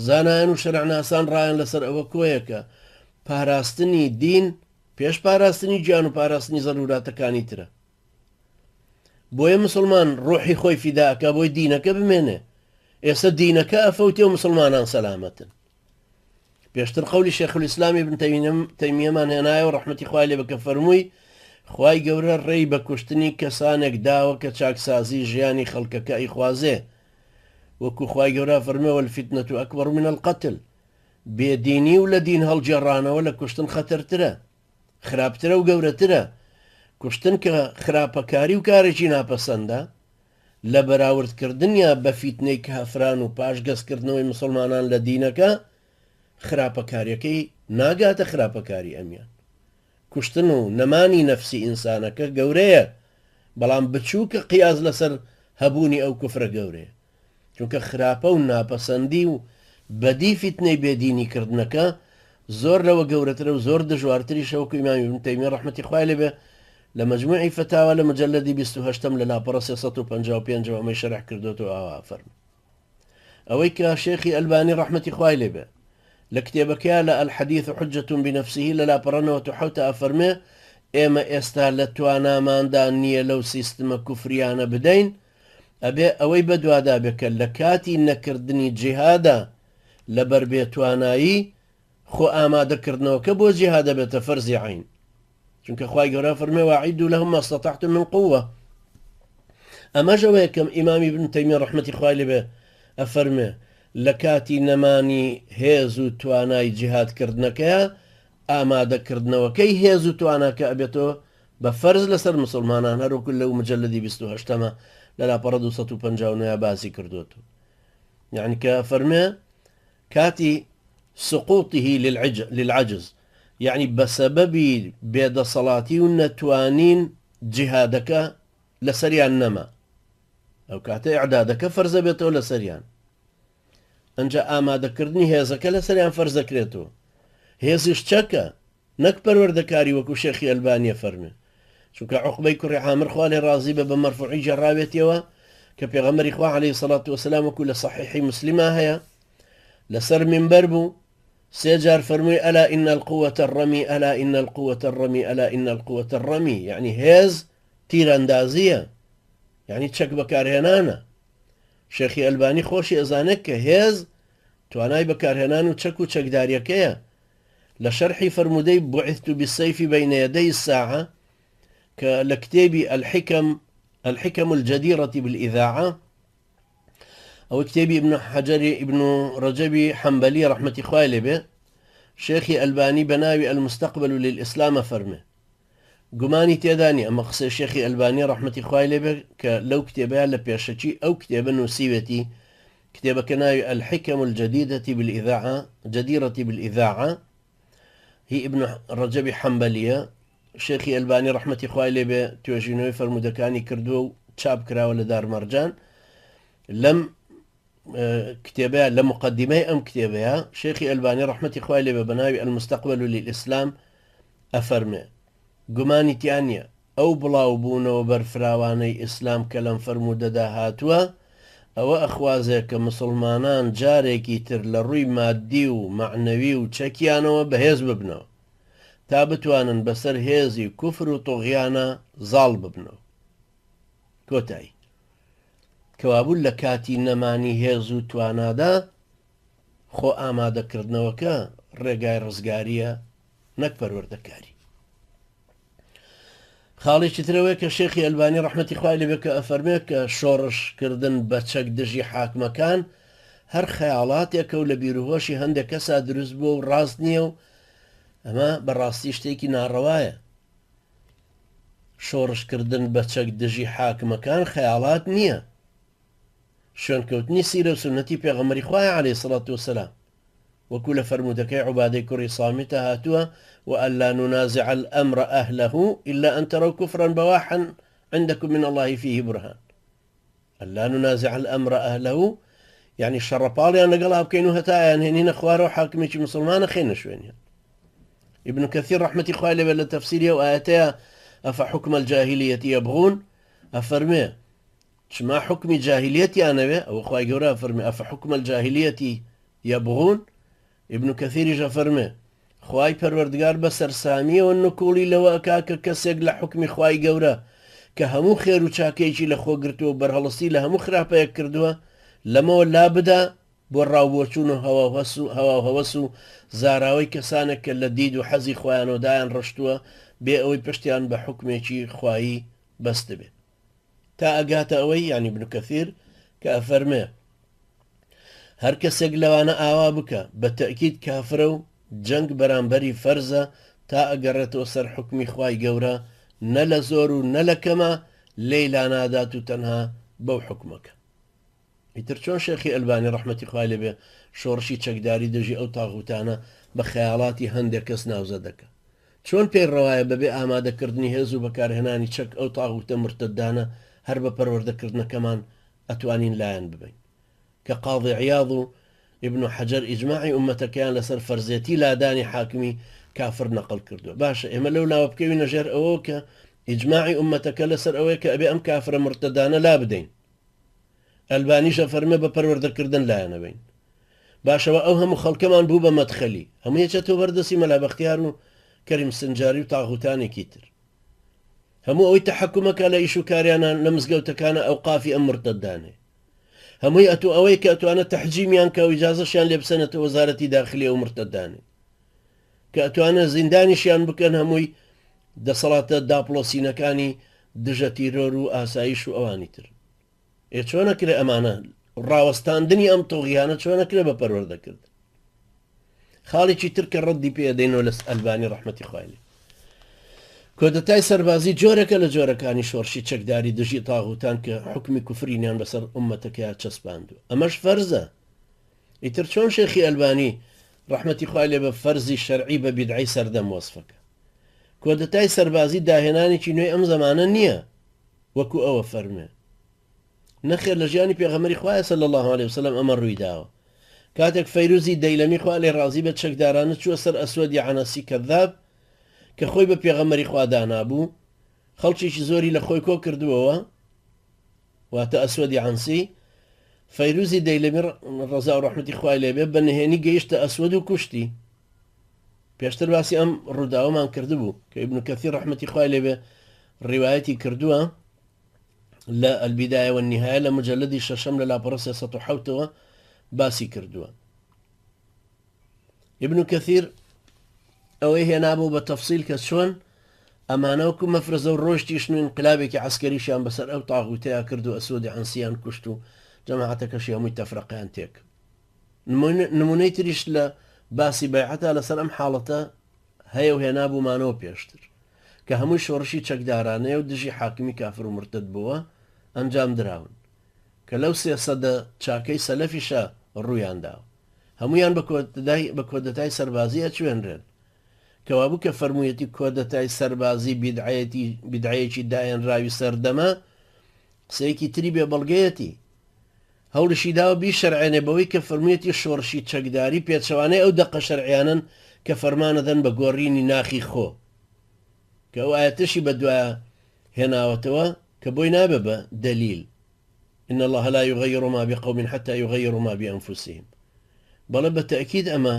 زانایان و شەرعناسان ڕایان لەسەر ئەوە کۆیە کە پاراستنی دین پێش پاراستنی گیان و پاراستنی زەروراتەکانی ترە بۆیە مسلمان ڕۆحی خۆی فیداکە بۆی دینەکە بمێنێ ئێستا دینەکە ئەفەوتێ و مسلمانان سەلامەتن پێشتر قەولی شێخ الئیسلام ابن تەیمیەمان هێنایەوە ڕەحمەتی خوای لێ بکە فەرمووی خوای گەورە ڕێی بە کوشتنی کەسانێک داوە کە چاکسازی ژیانی خەڵکەکە ئەیخوازێ وەکو خوای گەورە فەرموێ والفتنە اکبر من القتل بێدینی و لە دین هەڵگێڕانەوە لە کوشتن خەتەرترە خراپترە و گەورەترە کوشتن کە خراپەکاری و کارێکی ناپەسەندە لە بەراورد کردنیا بە فیتنەی کافران و پاشگەز کردنەوەی موسڵمانان لە دینەکە، خراپەکاریەکەی ناگاتە خراپەکاری ئەمیان. کوشتن و نەمانی نەفسی ئینسانەکە گەورەیە، بەڵام بچووکە قیاس لەسەر هەبوونی ئەو کوفرە گەورەیە. چونکە خراپە و ناپەسەندی و بەدی فیتنەی بێ دینی کردنەکە زۆر لەوە گەورەترە و زۆر دژوارتریشە وەکو ئیمام ئیبن تەیمیە ڕەحمەتی خوای لێ بێ لە مەجموعی فەتاوا لە مجەلەدی 28 لە لاپەڕە 355 ەوە ئەمەی شەرح کردۆتەوە ئاوا ئەفەرموێ. ئەوەی کە شێخی ئەلبانی ڕەحمەتی خوای لێ بێ لە کتێبەکەیا لە الحدیث حجة بنفسه لە لاپەڕە 97 ئەفەرمێ ئێمە ئێستا لە تواناماندا نییە لەو سیستمە کوفریانە بدەین ئەبێ ئەوەی بەدوادا بێ کە لە کاتی نەکردنی جیهادا لەبەر بێتوانایی خۆ ئامادەکردنەوەکە بۆ جیهاد دەبێتە فەرزی عەین چونکە خوای گەورە فەرمێ واعیدوا لهم ما استطعتم من قوة ئەمەش ئەوەیە کەم ئیمامی ابن تەیمیە ڕەحمەتی خوای لێ بێ ئەفەرمێ لە کاتی نەمانی هێز و توانای جیهادکردنەکەیا ئامادەکردنەوەکەی هێز و تواناکە ئەبێتەوە بە فەرز لەسەر مسوڵمانان هەروەکو لەو مجلدی 28 ەمە لە لاپەڕە 259 باسی کردووەتەوە یعنی کە فەرمێ کاتی سقوطه للعجز یعنی بەسەبەبی بێدەسەڵاتی و نەتوانین جیهادەکە لەسەریان نەما ئەو کاتە ئیعدادەکە فەرزە بێتەوە لەسەریان ئەنجا ئامادەکردنی هێزەکە لەسەریان فەرز دەکرێتەوە هێزیش چەکە نەک پەروەردەکاری وەکو شێخی ئەلبانی ئەفەرموێ چونکە عوقبەی کوڕی عامر خوا لێ ڕازی بێ بە مەرفوعی گێڕاوێتیەوە کە پێغەمبەری خوا عەلەیهی سەڵات وەسەلام وەکو لە سەحیحی موسلیما هەیە لەسەر مینبەر بوو سێ جار فەرمووی ئەلا ئین القوة الرمی ئەلا ئین القوة الرمی ئەلا ئین القوة الرمی یعنی هێز تیراندازیە یعنی چەک بەکارهێنانە شێخی ئەلبانی خۆشی ئەزانێت کە هێز توانای بەکارهێنان و چەک و چەکداریەکەیە لە شەرحی فەرموودەی بعثت بالسیف بین یدی الساعە کە لە کتێبی الحکم الحکم الجدیرة بالإذاعة ئەوە کتێبی ابن حەجەری ابن ڕەجەبی حەنبەلی ڕەحمەتی خوای لێ بێ شێخی ئەلبانی بە ناوی المستقبل للإسلام فەرمێ گومانی تێدا نیە ئەمە قسەی شێخی ئەلبانی ڕەحمەتی خوای لێ بێ کە لەو کتێبەیا لە پێشەکی ئەو کتێبە نووسیوێتی کتێبەکە ناوی الحکم الجدیدة بالإذاعة جدیرة بالإذاعة هی ابن ڕەجەبی حەنبەلیە شێخی ئەلبانی ڕەحمەتی خوای لێ بێ توێژینەوەی فەرموودەکانی کردووە و چاپ کراوە لە دارمەرجان لەم کتێبەیە لە مقدمەی ئەم کتێبەیە شێخی ئەلبانی ڕەحمەتی خوای لێ بێ بە ناوی المستقبل للإسلام ئەفەرمێ گومانی تیا نییە ئەو بڵاوبوونەوە بەرفراوانەی ئیسلام کە لەم فەرموودەدا هاتووە ئەوە ئەخوازێ کە مسوڵمانان جارێکی تر لە ڕووی ماددی و مەعنەوی و چەکیانەوە بەهێز ببنەوە تا بتوانن بەسەر هێزی کوفر و طوغیانا زاڵ ببنەوە. کۆتایی. کەوابوو لە کاتی نەمانی هێز و توانادا خۆ ئامادەکردنەوەکە ڕێگای ڕزگارییە نەک پەروەردەکاری. خاڵێکی تر ئەوەیە کە شێخی ئەلبانی ڕەحمەتی خوای لێ بێ کە ئەفەرمێ کە شۆڕش کردن بە چەک دژی حاکمەکان هەر خەیاڵاتێکە و لە بیروهۆشی هەندێک کەسا دروست بووە و ڕاست نییە و ئەمە بەڕاستی شتێکی ناڕەوایە. شۆڕشکردن بە چەک دژی حاکمەکان خەیاڵات نییە، شوێنکەوتنی سیرە و سوننەتی پێغەمبەری خوایە علیە الصلوة والسلام، وەکو لە فەرموودەکەی عوبادەی کوڕی صامیتە هاتووە، وان لا ننازع الامر اهله الا ان تروا کفرا بواحا عندکم من اللە فیه برهان. الا ننازع الامر اهله یعنی شەڕەپاڵیان لەگەڵا بکەین و هەتا ئەیانهێنینە خوارەوە حاکمێکی مسوڵمانە خێنە شوێنیان. ابن کثیر ڕەحمەتی خوای لێ بێت لە تەفسیری ئەو ئایەتەیە افحکم الجاهلیە یبغون ئەفەرمێ چما حکمی جاهلیەتیان ئەوێ ئەوە خوای گەورە ئەفەرمێ افحکم الجاهلیە یبغون ابن کثیریش ئەفەرمێ خوای پەروەردگار بە سەرسامیەوە نکوڵی لەوە ئەکا کە کەسێک لە حوکمی خوای گەورە کە هەموو خێر و چاکەیەکی لە خۆ گرتووە و بەرهەڵستی لە هەموو خراپەیەک کردووە لەمەوە لابدا بۆ ڕاوبۆچوون و هەواوهەوەس و زاراوەی کەسانێک کە لە دید و حەزی خۆیانەوە دایان ڕشتووە بێ ئەوەی پشتیان بە حوکمێکی خوایی بەستبێ. تا ئەگاتە ئەوەی یانی ابن کثیر کە ئەفەرمێ هەر کەسێک لەوانە ئاوا بکا بە تەئکید کافرە و جەنگ بەرامبەری فەرزە تا ئەگەڕێتەوە سەر حوکمی خوای گەورە نە لە زۆر و نە لە کەما لێی لانادات و تەنها بەو حوکمەکە. ئیتر چۆن شێخی ئەلبانی ڕەحمەتی خوای لێ بێ شۆڕشی چەکداری دژی ئەو تاغوتانە بە خەیاڵاتی هەندێک کەس ناوزەد دەکا؟ چۆن پێی ڕەوایە بەبێ ئامادەکردنی هێز و بەکارهێنانی چەک ئەو تاغوتە مورتەدانە هەر بە پەروەردەکردنەکەمان ئەتوانین لایان ببەین کە قاضی عیاض و ابن حەجەر ئیجماعی ئوممەتەکەیان لەسەر فەرزێتی لادانی حاکمی کافر نەقڵ کردووە. باشە ئێمە لەو لاوە بکەوینە ژێر ئەوەوە کە ئیجماعی ئوممەتەکە لەسەر ئەوەیە کە ئەبێ ئەم کافرە مورتەدانە لابدەین. ئەلبانیش ئەفەرمێ بە پەروەردەکردن لایانەبەین. باشە وە ئەو هەموو خەڵکەمان بوو بە مەدخەلی. هەمووی ئەچێتەوە بەر دەستی مەلا بەختیار و کەریم سنجاری و تاغوتانێکی تر. هەموو ئەوەی تەحەکومەکە لە ئیش و کاریانە لە مزگەوتەکانە ئەوقافی ئەم مورتەدانەیە. هەمووی ئەتوو ئەوەی کە ئەتوانە تەحجیمیان کە و ئیجازەشیان لێ بسەنێتە وەزارەتی داخلی ئەو مورتەدانەی کە ئەتوانە زیندانیشیان بکەن هەمووی دەسەڵاتە داپڵۆسینەکانی دژە تیرۆر و ئاسایش و ئەوانی تر. ئێ چۆن ئەکرێ ئەمانە ڕاوەستاندنی ئەم تۆغیانە چۆن ئەکرێ بە پەروەردەکردن؟ خاڵێکی تر کە ڕەدی پێ دەینەوە لە ئەلبانی ڕەحمەتی خوای لێ کۆدەتای سەربازی جۆرەکە لە جۆرەکانی شۆڕشی چەکداری دژی تاغوتان کە حکومی کوفرینیان بەسەر ئومەتەکەیا چەسپاندووە ئەمەش فەرزە ئیتر چۆن شێخی ئەلبانی ڕەحمەتی خوای لێ بە فەرزی شەرعی بە بیدعەی سەردەم وەسفەکە کۆدەتای سەربازی داهێنانێکی نوێی ئەم زەمانە نییە وەکو ئەوە فەرموێ. نەخێر لە ژیانی پێغەمبەری خوایە صلی اللە علیە وسلم ئەمە ڕووی داوە. کاتێک فەیروزی دەیلەمی خوا لێی ڕازی بێت چەکدارانە چووە سەر ئەسوەدی عەنەسی کەذاب کە خۆی بە پێغەمبەری خوا دانابوو خەڵکێکی زۆری لە خۆی کۆ کردبووەوە واتە ئەسوەدی عەنسی فەیروزی دەیلەمی ڕەزا و ڕەحمەتی خوای لێ بێ بە نهێنی گەیشتە ئەسوەد و کوشتی. پێشتر باسی ئەم ڕووداوەمان کردبوو کە ئیبن کەثیر ڕەحمەتی خوای لێ بێ ڕیوایەتی کردووە لە البدایە والنهایە لە مجلدی شەشەم لە لاپەڕە 307ەوە باسی کردووە ئیبن کەثیر ئەوەی هێنابوو بە تەفسیل کە چۆن ئەمانە وەکو مەفرەزە و ڕۆشتیشن و ئینقلابێکی عەسکەریشیان بەسەر ئەو تاغوتەیا کرد و ئەسوەدی عەنسیان کوشت و جەماعەتەکەشی هەمووی تەفرەقەیان تێک نمونەی تریش لە باسی بەیعەتا لەسەر ئەم حاڵەتە هەیە و هێنابوومانەوە پێشتر کە هەمووی شۆڕشی چەکدارانەیە و دژی حاکمی کافر و مورتەد بووە ئەنجام دراون کە لەو سێ سەدە چاکەی سەلەفیشا ڕوویان داوە هەموویان بە کۆدەتای بە کۆدەتای سەربازی ئەچوێنرێن کەوابوو کە فەرموویەتی کۆدەتای سەربازی بیدعەیەتی بیدعەیەکی داهێنراوی سەردەمە قسەیەکی تری بێ بەڵگەیەتی هەوڵیشی داوە بیشەرعێنێ بەوەی کە فەرموویەتی شۆڕشی چەکداری پێچەوانەی ئەو دەقە شەرعیانەن کە فەرمانەدەن بە گۆڕینی ناخی خۆ کە ئەو ئایەتەشی بەدوایا هێناوەتەوە کە بۆی نابێ بە دەلیل ان اللە لا یغیر ما بقوم حتی یغیروا ما بانفسهم بەڵێ بە تەئکید ئەمە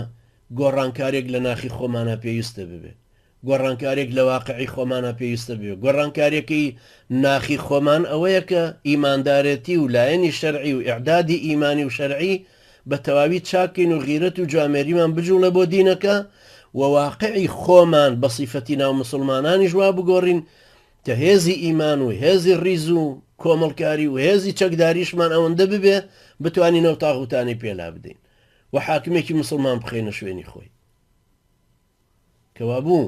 گۆڕانکاریەک لە ناخی خۆمانا پێویستە ببێ گۆڕانکاریەک لە واقعی خۆمانا پێویستە بێ. گۆڕانکاریەکەی ناخی خۆمان ئەوەیە کە ئیماندارێتی و لایەنی شەرعی و ئیعدادی ئیمانی و شەرعی بە تەواوی چاک کەین و غیرەت و جوامێریمان بجوڵێ بۆ دینەکە و واقعی خۆمان بە سیفەتی ناو مسوڵمانانیش وا بگۆڕین کە هێزی ئیمان و هێزی ڕیز و کۆمەڵکاری و هێزی چەکداریشمان ئەوەندە ببێ بتوانین ئەو تاغوتانەی پێ لابدەین و حاکمێکی مسوڵمان بخەینە شوێنی خۆی. کەوابوو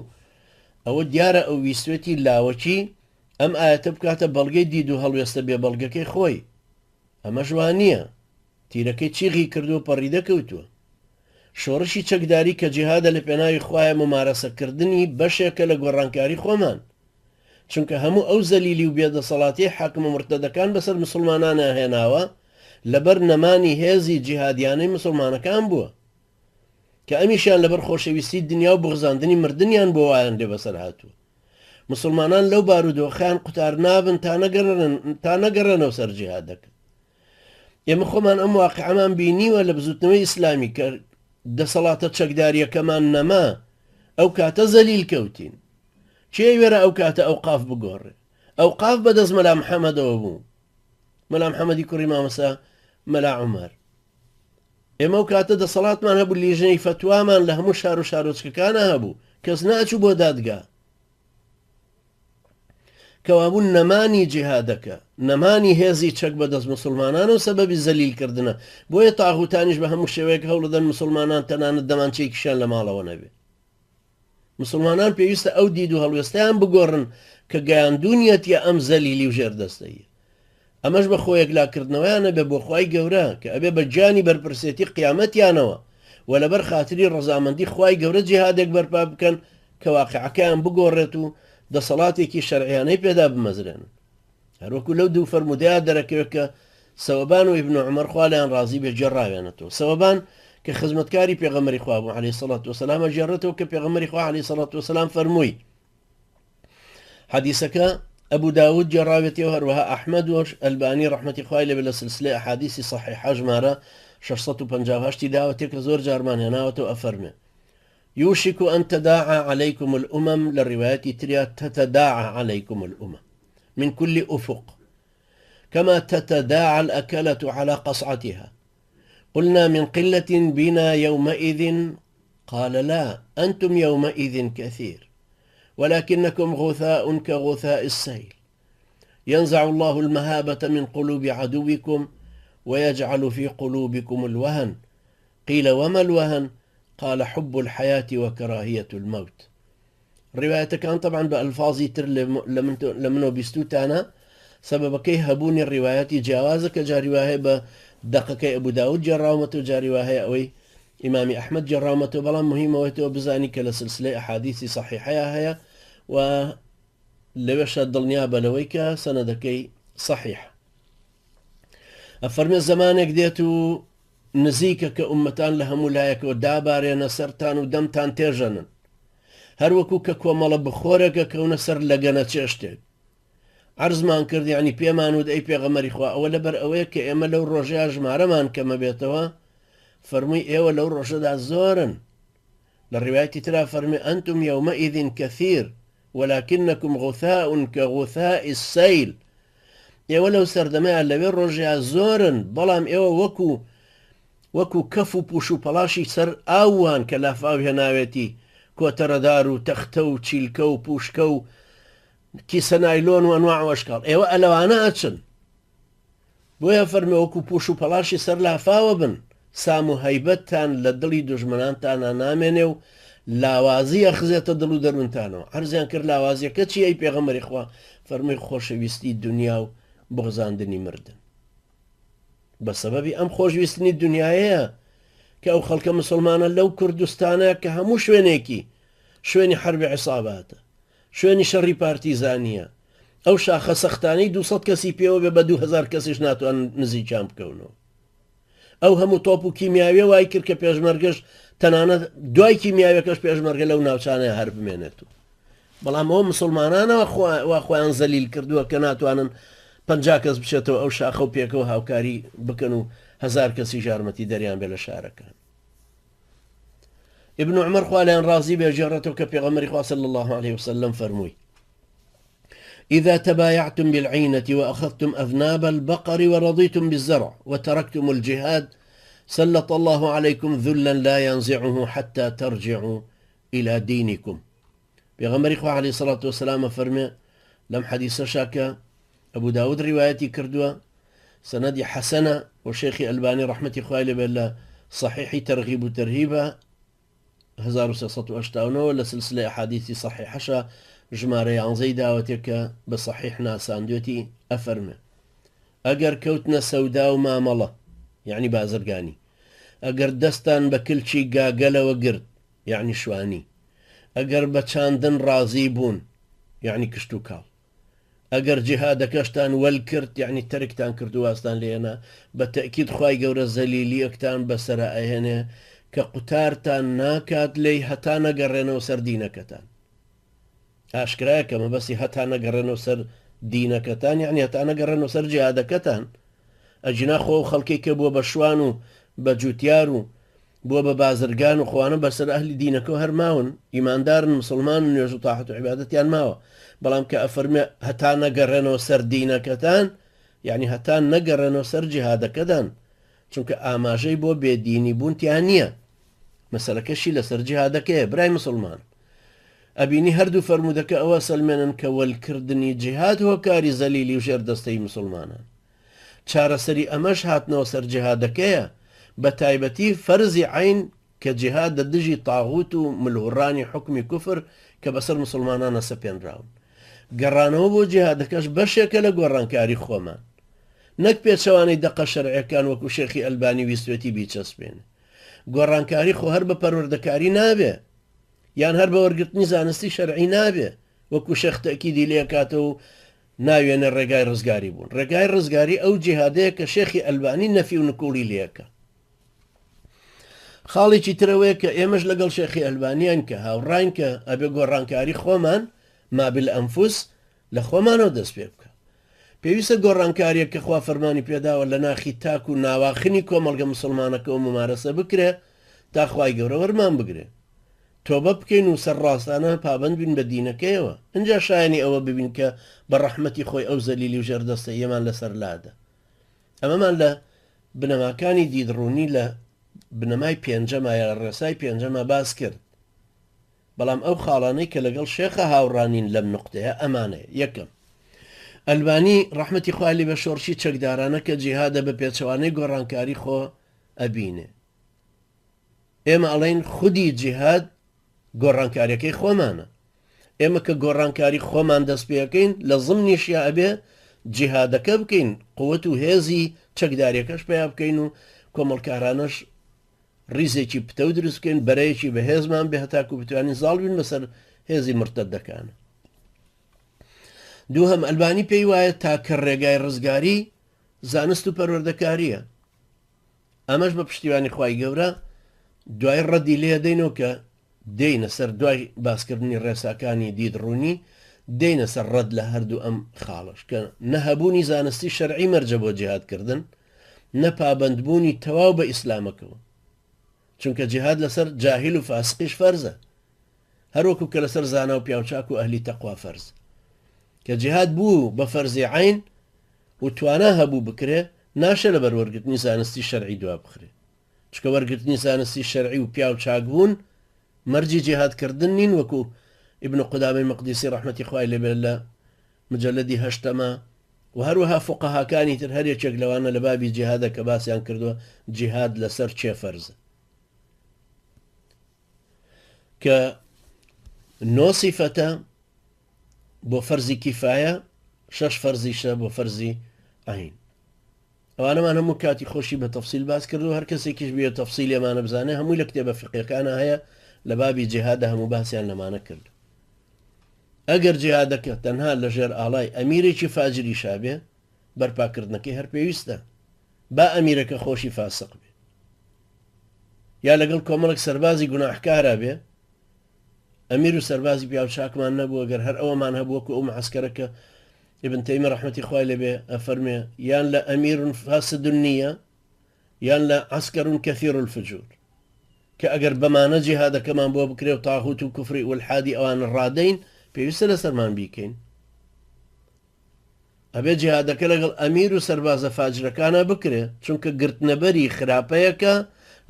ئەوە دیارە ئەو ویستوێتی لاوەکی ئەم ئایەتە بکاتە بەڵگەی دید و هەڵوێستە بێ بەڵگەکەی خۆی. ئەمەش وا نییە. تیرەکەی چیغی کردووە پەڕیدە کەوتووە. شۆڕشی چەکداری کە جیهادە لە پێناوی خوایە مومارەسەکردنی بەشێکە لە گۆڕانکاری خۆمان. چونکە هەموو ئەو زەلیلی و بێدەسەڵاتیەی حاکمە مورتەدەکان بەسەر مسوڵمانانا هێناوە لەبەر نەمانی هێزی جیهادیانەی مسوڵمانەکان بووە. کە ئەمیشیان لەبەر خۆشەویستی دنیا و بوغزاندنی مردنیان بۆ وایان لێ بەسەر هاتووە. موسڵمانان لەو بارودۆخەیان قوتار نابن تا نەگەڕێن تا نەگەڕێنەوە سەر جیهادەکە. ئێمە خۆمان ئەم واقعەمان بینیوە لە بزوتنەوەی ئیسلامی کە دەسەڵاتە چەکداریەکەمان نەما ئەو کاتە زەلیل کەوتین. کێ وێرا ئەو کاتە ئەوقاف بگۆڕێ؟ ئەوقاف بەدەست مەلا محەمەدەوە بوو. مەلا محەمەدی کوڕی مامۆستا مەلا عومەر. ئێمە ئەو کاتە دەسەڵاتمان هەبوو لیژنەی فەتوامان لە هەموو شار و شارۆچکەکانە هەبوو کەس ناچوو بۆ دادگا کەوابوو نەمانی جیهادەکە نەمانی هێزی چەک بە دەست مسلمانان و سەبەبی زەلیلکردنە بۆیە تاغوتانیش بە هەموو شێوەیەک هەوڵدەن مسلمانان تەنانەت دەمانچەیەکیشیان لە ماڵەوە نەبێ مسوڵمانان پێویستە ئەو دید و هەڵوێستەیان بگۆڕن کە گەیاندوونیەتیە ئەم زەلیلی و ژێردەستەییە. ئەمەش بە خۆیەکلاکردنەوەیان ئەبێ بۆ خوای گەورە کە ئەبێ بە گیانی بەرپرسێتی قیامەتیانەوە و لەبەر خاتری ڕەزامەندی خوای گەورە جیهادێک بەرپا بکەن کە واقیعەکەیان بگۆڕێت و دەسەڵاتێکی شەرعیانەی پێدا بمەزرێنن. هەروەکو لەو دوو فەرموودەیا دەرەکەوێت کە سەوەبان و ئیبن عومەر خوا لێیان ڕازی بێ گێڕاویانەتەوە. سەوەبان کە خزمەتکاری پێغەمبەری خوا بوو عەلەیهی سەڵات وەسەلام ئەگێڕێتەوە کە پێغەمبەری خوا عەلەیهی سەڵات وەسەلام فەرمووی حەدیسەکە ئەبو داود گێڕاوێتیەوە هەروەها ئەحمەد و ئەلبانی ڕەحمەتی خوای لێبێ لە سلسلەی ئەحادیسی صحیحە ژمارە 658 داوەتێ کە زۆر جارمان هێناوەتەوە ئەفەرمێ یوشک ان تداعى علیکم الامم لە ڕیوایەتی تریا تتداعى علیکم الامم من كل افق كما تتداعى الأكلة على قصعتها قلنا من قلة بنا يومئذ قال لا أنتم يومئذ كثير ولكنكم غثاء كغثاء السيل ينزع الله المهابة من قلوب عدوكم ويجعل في قلوبكم الوهن قيل وما الوهن قال حب الحياة وكراهية الموت ڕیوایەتەکان تەبعەن بە ئەلفازی تر لە منەوە بیستووتانە، سەبەبەکەی هەبوونی ڕیوایەتی جیاوازە کە جاری وا هەیە بە دەقەکەی ئەبو داود گێڕاومەتەوە جاری وا هەیە ئەوەی ئیمامی ئەحمەد گێڕاومەتەوە بەڵام مهیم ئەوەی تۆ بزانی کە لە سلسلەی ئەحادیسی سەحیحەیا هەیە و لەوێشە دڵنیا بە لەوەی کە سەنەدەکەی سەحیح ئەفەرمێ زەمانێک دێت و نزیکە کە ئوممەتان لە هەموو لایەکەوە دابارێنە سەرتان و دەمتان تێژەنن، هەروەکو کە کۆمەڵە بخۆرێک ئەکەونە سەر لەگەنە چێشتێک. عەرزمان کرد یەعنی پێمان وت ئەی پێغەمبەری خوا ئەوە لەبەر ئەوەیە کە ئێمە لەو ڕۆژەیا ژمارەمان کەمەبێتەوە؟ فەرمووی ئێوە لەو ڕۆژەدا زۆرن. لە ڕیوایەتی ترا فەرمی انتم یومئذ کثیر ولکنکم غثاء کغثاء السیل ئێوە لەو سەردەمەیا لەوێ ڕۆژەیا زۆرن بەڵام ئێوە وەکو وەکو کەف و پوش و پەڵاشی سەر ئاو وان کە لافاو هێناوێتی کۆتەرەدار و تەختە و چیلکە و پوشکە و کیسە نایلۆن و ئەنواع و ئەشکاڵ ئێوە ئەلەوانە ئەچن بۆیە فەرمی وەکو پوش و پەڵاشی سەر لافاوە بن، سام و هەیبەتتان لە دڵی دوژمنانتانا نامێنێ و لاوازی ئەخزێتە دڵ و دەروونتانەوە. عەرزیان کرد لاوازیەکە چیە ئەی پێغەمبەری خوا؟ فەرمووی خۆشەویستی دونیا و بوغزاندنی مردن. بە سەبەبی ئەم خۆشویستنی دونیایەیە کە ئەو خەڵکە مسوڵمانە لەو کوردستانە کە هەموو شوێنێکی شوێنی حەربی عیساباتە، شوێنی شەڕی پارتیزانیە، ئەو شاخە سەختانەی 200 کەسی پێوە بێ بە 2000 کەسیش ناتوانن نزیکیان بکەونەوە. ئەو هەموو تۆپ و کیمیاویە وای کرد کە پێشمەرگەش تەنانەت دوای کیمیاویەکەش پێشمەرگە لەو ناوچانەیە هەر بمێنێت و بەڵام ئەوە مسلمانانەوە وا خۆیان زەلیل کردووە کە ناتوانن 50 کەس بچێتەوە ئەو شاخە و پێکەوە هاوکاری بکەن و هەزار کەسی یارمەتی دەریان بێ لە شارەکان. ابن عمر خوا لێیان ڕازی بێ گێڕێتەوە کە پێغەمبەری خوا صلی الله علیه وسلم فەرمووی إذا تبايعتم بالعينة وأخذتم أذناب البقر ورضيتم بالزرع وتركتم الجهاد سلط الله عليكم ذلا لا ينزعه حتى ترجعوا إلى دينكم پێغەمبەری خوا علیە سڵات وسلام ئەفەرمێ لەم حەدیسەشا کە ئەبو داود ڕیوایەتی کردووە سەنەدی حەسەنە و شێخی ئەلبانی ڕەحمەتی خوای لێ بێت لە صحیحی تەرغیب و تەرهیبە 1389 لە سلسلەی ئەحادیثی صحیحەشا ژمارە یانزەی داوەتێ کە بە صحیح ناساندوێتی ئەفەرمێ ئەگەر کەوتنە سەودا و مامەڵە یعنی بازرگانی ئەگەر دەستان بە کلکی گاگەلەوە گرت یەعنی شوانی، ئەگەر بە چاندن ڕازی بوون، یەعنی کشتوکاڵ، ئەگەر جیهادەکەشتان وەل کرد، یەعنی تەرکتان کرد و وازتان لێ هێنا، بە تەئکید خوای گەورە زەلیلیەکتان بەسەرا ئەهێنێ کە قوتارتان ناکات لێی هەتا نەگەڕێنەوە سەر دینەکەتان. ئاشکرایە کە مەبەستی هەتا نەگەڕێنەوە سەر دینەکەتان یەعنی هەتا نەگەڕێنەوە سەر جیهادەکەتان، ئەگینا خۆ ئەو خەڵکەی کە بووە بە شوان و بە جوتیار و بووە بە بازرگان و خۆانە بەسەر ئەهلی دینەکەوە هەر ماون، ئیماندارن، موسڵمانن، نوێژ و تاعەت و عیبادەتیان ماوە، بەڵام کە ئەفەرموێ هەتا نەگەڕێنەوە سەر دینەکەتان، یەعنی هەتا نەگەڕێنەوە سەر جیهادەکەدان، چونکە ئاماژەی بۆ بێ دینی بوون تیا نییە، مەسەلەکەشی لەسەر جیهادەکەیە، برای موسڵمان ئەبینی هەردوو فەرموودەکە ئەوە سەلمێنن کە وەلکردنی جیهاد هۆکاری زەلیلی و ژێردەستەی موسڵمانان. چارەسەری ئەمەش هاتنەوە سەر جیهادەکەیە، بە تایبەتی فەرزی عەین کە جیهادە دژی تاغوت و ملهوڕانی حوکمی کوفر کە بەسەر موسڵمانانا سەپێنراون. گەڕانەوە بۆ جیهادەکەش بەشێکە لە گۆڕانکاری خۆمان. نەک پێچەوانەی دەقە شەرعیەکان وەکو شێخی ئەلبانی ویستوێتی بیچەسپێنێ. گۆڕانکاری خۆ هەر بە پەروەردەکاری نابێ. یان هەر بە وەرگرتنی زانستی شەرعی نابێ. وەکو شێخ تەئکیدی لێکاتەوە و. ناوێنە ڕێگای ڕزگاری بوون. ڕێگای ڕزگاری ئەو جیهادەیە کە شێخی ئەلبانی نەفی و نکوڵی لێکە. خاڵێکی تر ئەوەیە کە ئێمەش لەگەڵ شێخی ئەلبانیان کە هاوڕاین کە ئەبێ گۆڕانکاری خۆمان ما بالانفس لە خۆمانەوە دەست پێ بکە. پێویستە گۆڕانکاریەک کە خوا فەرمانی پێداوە لە ناخی تاک و ناواخنی کۆمەڵگە مسوڵمانەکەوە مومارەسە بکرێ تا خوای گەورە وەرمان بگرێ. تۆبە بکەین و سەرڕاستانە پابەند بین بە دینەکەیەوە ئنجا شایەنی ئەوە ببین کە بە ڕەحمەتی خۆی ئەو زەلیلی و ژێردەستەییەمان لەسەر لادا. ئەمەمان لە بنەماکانی دیدڕوونی لە بنەمای پێنجەما یا ڕێسای پێنجەما باس کرد. بەڵام ئەو خاڵانەی کە لەگەڵ شێخە هاوڕا نین لەم نوقتەیە ئەمانەیە، یەکەم، ئەلبانی ڕەحمەتی خوای لێ بێ شۆڕشی چەکدارانە کە جیهادە بە پێچەوانەی گۆڕانکاری خۆ ئەبینێ. ئێمە ئەڵێین خودی جیهاد گۆڕانکاریەکەی خۆمانە. ئێمە کە گۆڕانکاری خۆمان دەست پێەکەین لە زمنیشیا ئەبێ جیهادەکە بکەین، قوت و هێزی چەکداریەکەش پیا بکەین و کۆمەڵکارانەش ڕیزێکی پتەو دروست بکەین، بەرەیەکی بەهێزمان بێ هەتاکو بتوانین زاڵ بین بەسەر هێزی مرتەدەکان. دووهەم، ئەلبانی پێی وایە تاکە ڕێگای ڕزگاری زانست و پەروەردەکارییە. ئەمەش بە پشتیوانی خوای گەورە دوای ڕەدی لێ دەینەوە کە دێینە سەر دوای باسکردنی ڕێساکانی دید ڕوونی دێینە سەر ڕەد لە هەردوو ئەم خاڵەش کە نە هەبوونی زانستی شەرعی مەرجە بۆ جیهادکردن نە پابەندبوونی تەواو بە ئیسلامەکەوە چونکە جیهاد لەسەر جاهیل و فاسقیش فەرزە هەروەکو کە لەسەر زانا و پیاوچاک و ئەهلی تەقوا فەرز کە جیهاد بوو بە فەرزی عین و توانا هەبوو بکرێ ناشێ لەبەر وەرگرتنی زانستی شەرعی دوا بخرێ چونکە وەرگرتنی زانستی شەرعی و پیاو چاک بوون مەرجی جیهاد کردن نین وەکو ابن قدامەی مقدسی ڕەحمەتی خوای لێ بێت لە مجلدی هەشتەما و هەروەها فوقەهاکانی تر هەر یەکێک لەوانە لە بابی جیهادە کە باسیان کردووە جیهاد لەسەر کێ فەرزە کە نۆ سیفەتە بۆ فەرزی کیفایە شەش فەرزیشە بۆ فەرزی عین ئەوانەمان هەموو کاتی خۆشی بە تەفسیل باس کردو هەر کەسێکیش بێ تەفسیلی ئەمانە بزانێ هەمووی لە کتێبە فیقیەکانا هەیە لە بابی جیهادە هەموو باسیان لەمانە کرد ئەگەر جیهادەکە تەنها لە ژێر ئاڵای ئەمیرێکی فاجریشا بێ بەرپاکردنەکەی هەر پێویستە با ئەمیرەکە خۆشی فاسق بێ یا لەگەڵ کۆمەڵک سەربازی گوناحکارا بێ ئەمیر و سەربازی پیاو چاکمان نەبوو گەر هەر ئەوەمان هەبوو وەکو ئەو معسکەرە کە ابن تەیمیە ڕەحمەتی خوای لێ بێ ئەفەرمێ یان لە ئەمیر فاسد نییە یان لە عسکر کثیر الفجور کە ئەگەر بەمانە جیهادەکەمان بۆ بکرێ و تاغوت و کوفری ئولحادی ئەوان ڕادەین پێویستە لەسەرمان بیکەین ئەبێ جیهادەکە لەگەڵ ئەمیر و سەربازە فاجرەکانا بکرێ، چونکە گرتنەبەری خراپەیەکە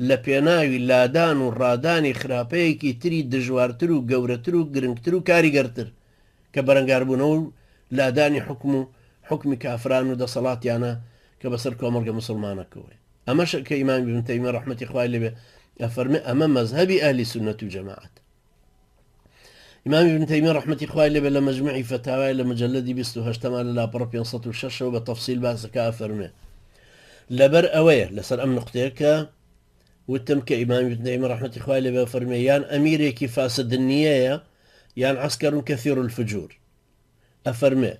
لە پێناوی لادان و ڕادانی خراپەیەکی تری دژوارتر و گەورەتر و گرنگتر و کاریگەرتر کە بەرەنگاربوونەوە و لادانی حوکم و حوکمی کافران و دەسەڵاتیانە کە بەسەر کۆمەڵگە موسڵمانەکەوەیە. ئەمەشە کە ئیمام ئیبن تەیمیە ڕەحمەتی خوای لێ بێ ئەفەرمێ ئەمە مەزهەبی ئەهلی سوننەت و جەماعەتە. ئیمام ابن تەیمیە ڕەحمەتی خوای لێ بێ لە مەجموعی فەتاوای لە مجلدی 28 ەما لە لاپەڕە 506 ەوە بە تەفسیل باس دەکا ئەفەرموێ لەبەر ئەوەیە لەسەر ئەم نقطەیە کە وتم کە ئیمام ابن تەیمیە ڕەحمەتی خوای لێ بێ فەرمێ یان ئەمیرێکی فاسد نییەیە یان عسکر کثیر الفجور ئەفەرموێ،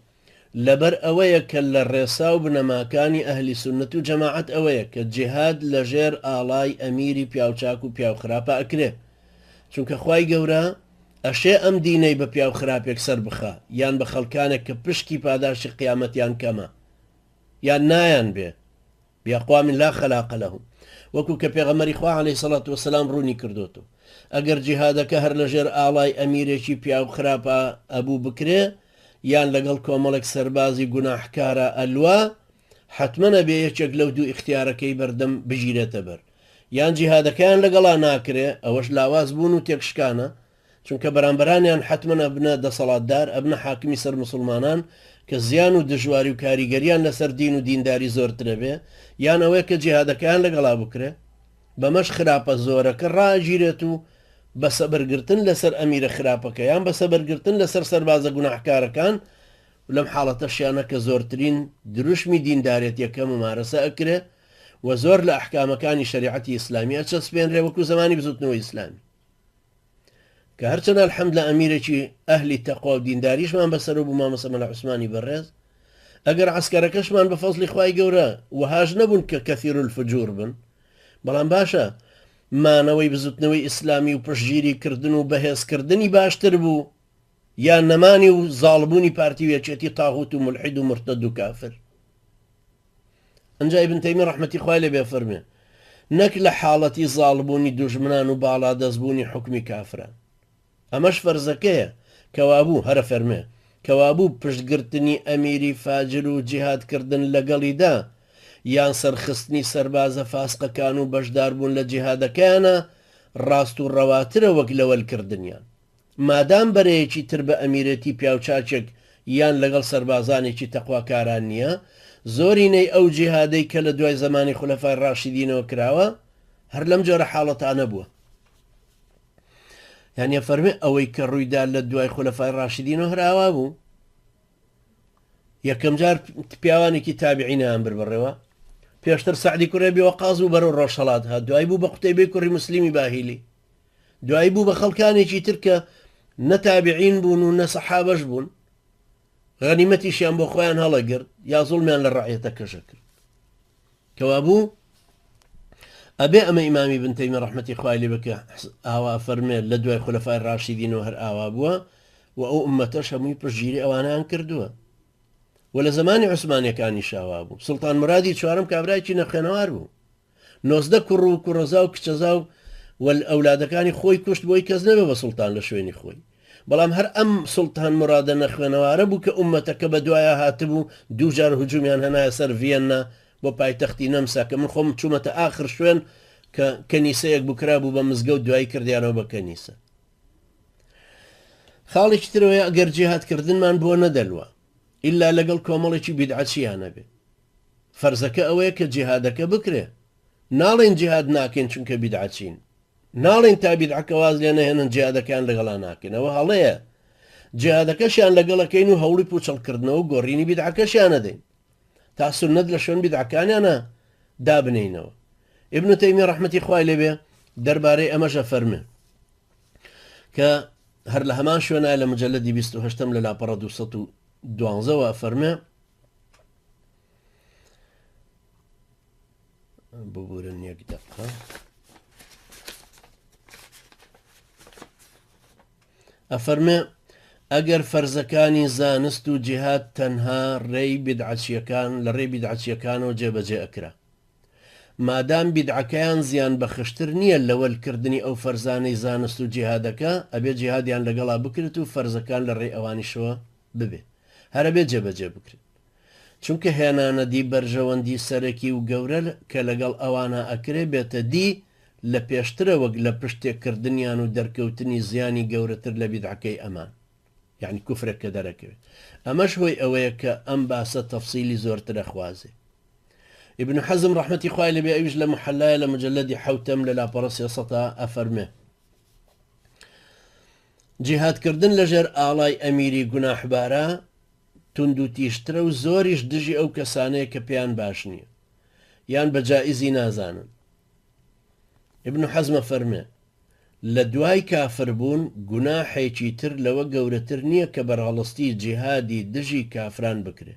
لەبەر ئەوەیە کە لە ڕێسا و بنەماکانی ئەهلی سوننەت و جەماعەت ئەوەیە کە جیهاد لەژێر ئاڵای ئەمیری پیاوچاک و پیاوخراپا ئەکرێ، چونکە خوای گەورە ئەشێ ئەم دینەی بە پیاوخراپێک سەربخا یان بە خەڵکانێک کە پشکی پاداشتی قیامەتیان کەمە یان نایان بێ، باقوام لا خلاق لهم وەکو کە پێغەمبەری خوا علیە سڵات وسلام ڕوونی کردۆتەوە ئەگەر جیهادەکە هەر لەژێر ئاڵای ئەمیرێکی پیاو خراپا ئەبوو بکرێ یان لەگەڵ کۆمەڵێک سەربازی گوناحکارا ئەلوا حەتمەن ئەبێ یەکێک لەو دوو ئیختیارەکەی بەردەم بگیرێتە بەر یان جیهادەکەیان لەگەڵا ناکرێ ئەوەش لاواز بوون و تێکشکانە چونکە بەرامبەرانیان حەتمەن ئەبنە دەسەڵاتدار، ئەبنە حاکمی سەر موسڵمانان کە زیان و دژواری و کاریگەریان لەسەر دین و دینداری زۆرترەبێ، یان ئەوەیە کە جیهادەکەیان لەگەڵا بکرێ، بەمەش خراپە زۆرەکە ڕائەگیرێت و بە سەبرگرتن لەسەر ئەمیرە خراپەکە یان بە سەبرگرتن لەسەر سەربازە گوناحکارەکان و لەم حاڵەتەشیانە کە زۆرترین دروشمی دیندارێتیەکە مومارەسە ئەکرێ و زۆر لە ئەحکامەکانی شەریعەتی ئیسلامی ئەچەسپێنرێ وەکو زەمانی بزوتنەوەی ئیسلامی. کە هەرچەند الحمد لە ئەمیرێکی ئەهلی تەقوا و دینداریشمان بەسەرەوە بوو مامۆستا مەلا عوسمانی بەڕێز. ئەگەر عەسکەرەکەشمان بە فەزڵی خوای گەورە وەهاش نەبوون کە کەثیر الفجور بن، بەڵام باشە مانەوەی بزوتنەوەی ئیسلامی و پشتگیری کردن و بەهێزکردنی باشتر بوو یان نەمانی و زاڵبوونی پارتی و یەکێتی تاغوت و مولحید و مورتەد و کافر؟ ئنجا ئیبن تەیمی ڕەحمەتی خوای لێ بێ فەرموێ، نەک لە حاڵەتی زاڵبوونی دوژمنان و باڵادەستبوونی حوکمی کافران. ئەمەش فەرزەکەیە، کەوابوو، هەر ئەفەرموێ، کەوابوو پشتگرتنی ئەمیری فاجر و جیهادکردن لەگەڵیدا، یان سەرخستنی سەربازە فاسقەکان و بەشداربوون لە جیهادەکەیانا ڕاست و ڕەواترە وەک لەوەلکردنیان. مادام بەرەیەکی تر بە ئەمیرێتی پیاوچاکێک یان لەگەڵ سەربازانێکی تەقواکاران نییە، زۆرینەی ئەو جیهادەی کە لە دوای زەمانی خولەفای ڕاشیدینەوە کراوە هەر لەم جۆرە حاڵەتانە بووە. یانی ئەفەرمێ ئەوەی کە ڕوویدا لە دوای خولەفای ڕاشیدینەوە هەر ئاوا بوو. یەکەم جار پیاوانێکی تابعینیان بر بەڕێوە پێشتر سەعدی کوڕی ئەبی وەقاس بوو بەرەو ڕۆژهەڵات هات دوای بوو بە قوتەیبەی کوڕی موسلیمی باهیلی دوایی بوو بە خەڵکانێکی تر کە نە تابعین بوون و نە سەحابەش بوون غەنیمەتیشیان بۆ خۆیان هەڵەگرت یا زوڵمیان لە ڕعیەتەکەشە کرد کەوابوو ئەبێ ئەمە ئیمامی بن تەیمە ڕەحمەتی خوای لێ بکە ئاوا فەرمێ لە دوای خولەفای ڕاشیدینەوە هەر ئاوا بووە و ئەو ئومەتەش هەمووی پشتگیری ئەوانیان کردووە و لە زمانی عوسمانیەکانی شاوا بوو سوڵتان مرادی چوارم کابرایکی نەخوێنەوار بوو 19 کوڕ و کوڕەزا و کچەزا و وەل ئەولادەکانی خۆی کوشت بۆی کەس نەبێ بە سوڵتان لە شوێنی خۆی بەڵام هەر ئەم سوڵتان مورادە نەخوێنەوارە بوو کە ئوممەتەکە بە دوایا هاتبوو دووجار هجومیان هێنایە سەر ڤیەننا بۆ پایتەختی نەمسا کە من خۆم چوومەتە ئاخر شوێن کە کەنیسەیەک بوو کرابوو بە مزگەوت دوایی کردیانەوە بە کەنیسە. خاڵێکی ترەوەیە ئەگەر جیهادکردنمان بۆ نەدەلوا ئیلا لەگەڵ کۆمەڵێکی بیدعەچییا نەبێ فەرزەکە ئەوەیە کە جیهادەکە بکرێ ناڵێن جیهاد ناکەین چونکە بیدعەچین ناڵێن تا بیدعەکە واز لێ نەهێنن جیهادەکەیان لەگەڵا ناکەین ئەوە هەڵەیە جیهادەکەشیان لەگەڵەکەین و هەوڵی پوچەڵکردنەوە و گۆڕینی بیدعەکەشیان ئەدەین تا سوننەت لە شوێن بیدعەکانیانە دابنێینەوە ئیبن تەیمیە ڕەحمەتی خوای لێبێ دەربارەی ئەمەش ئەفەرمێ کە هەر لە هەمان شوێنە لە مجلدی 28 لە لاپەڕە 212 ئەفەرمێ ببورن یەک دەقە ئەفەرمێ ئەگەر فەرزەکانی زانست و جیهاد تەنها ڕێی بیدعەچیەکان لە ڕێی بیدعەچیەکانەوە جێبەجێ ئەکرا مادام بیدعەکەیان زیان بەخشتر نییە لەوەل کردنی ئەو فەرزانەی زانست و جیهادەکە ئەبێ جیهادیان لەگەڵا بکرێت و فەرزەکان لە ڕێی ئەوانیشەوە ببێ هەرەبێ جێبەجێ بکرێت چونکە هێنانەدی بەرژەوەندی سەرەکی و گەورە کە لەگەڵ ئەوانە ئەکرێ بێتە دی لە پێشترە وەک لە پشت تێکردنیان و دەرکەوتنی زیانی گەورەتر لە بیدعەکەی ئەمان یەعنی کوفرێک کە دەرەکەوێ ئەمەش هۆی ئەوەیە کە ئەم باسە تەفسیلی زۆرتر ئەخوازێ. ئیبن حەزم ڕەحمەتی خوای لێ بێ ئەویش لە محەلایە لە مجەلەدی حەوتەم لە لاپەڕە سێسەتا ئەفەرمێ جیهادکردن لەژێر ئاڵای ئەمیری گوناحبارە توندوتیژترە و زۆریش دژی ئەو کەسانەیە کە پێیان باش نییە یان بە جائیزی نازانن. ئیبن حەزم ئەفەرمێ، لە دوای کافر بوون گوناحێکی تر لەوە گەورەتر نییە کە بەرهەڵستی جیهادی دژی کافران بکرێ.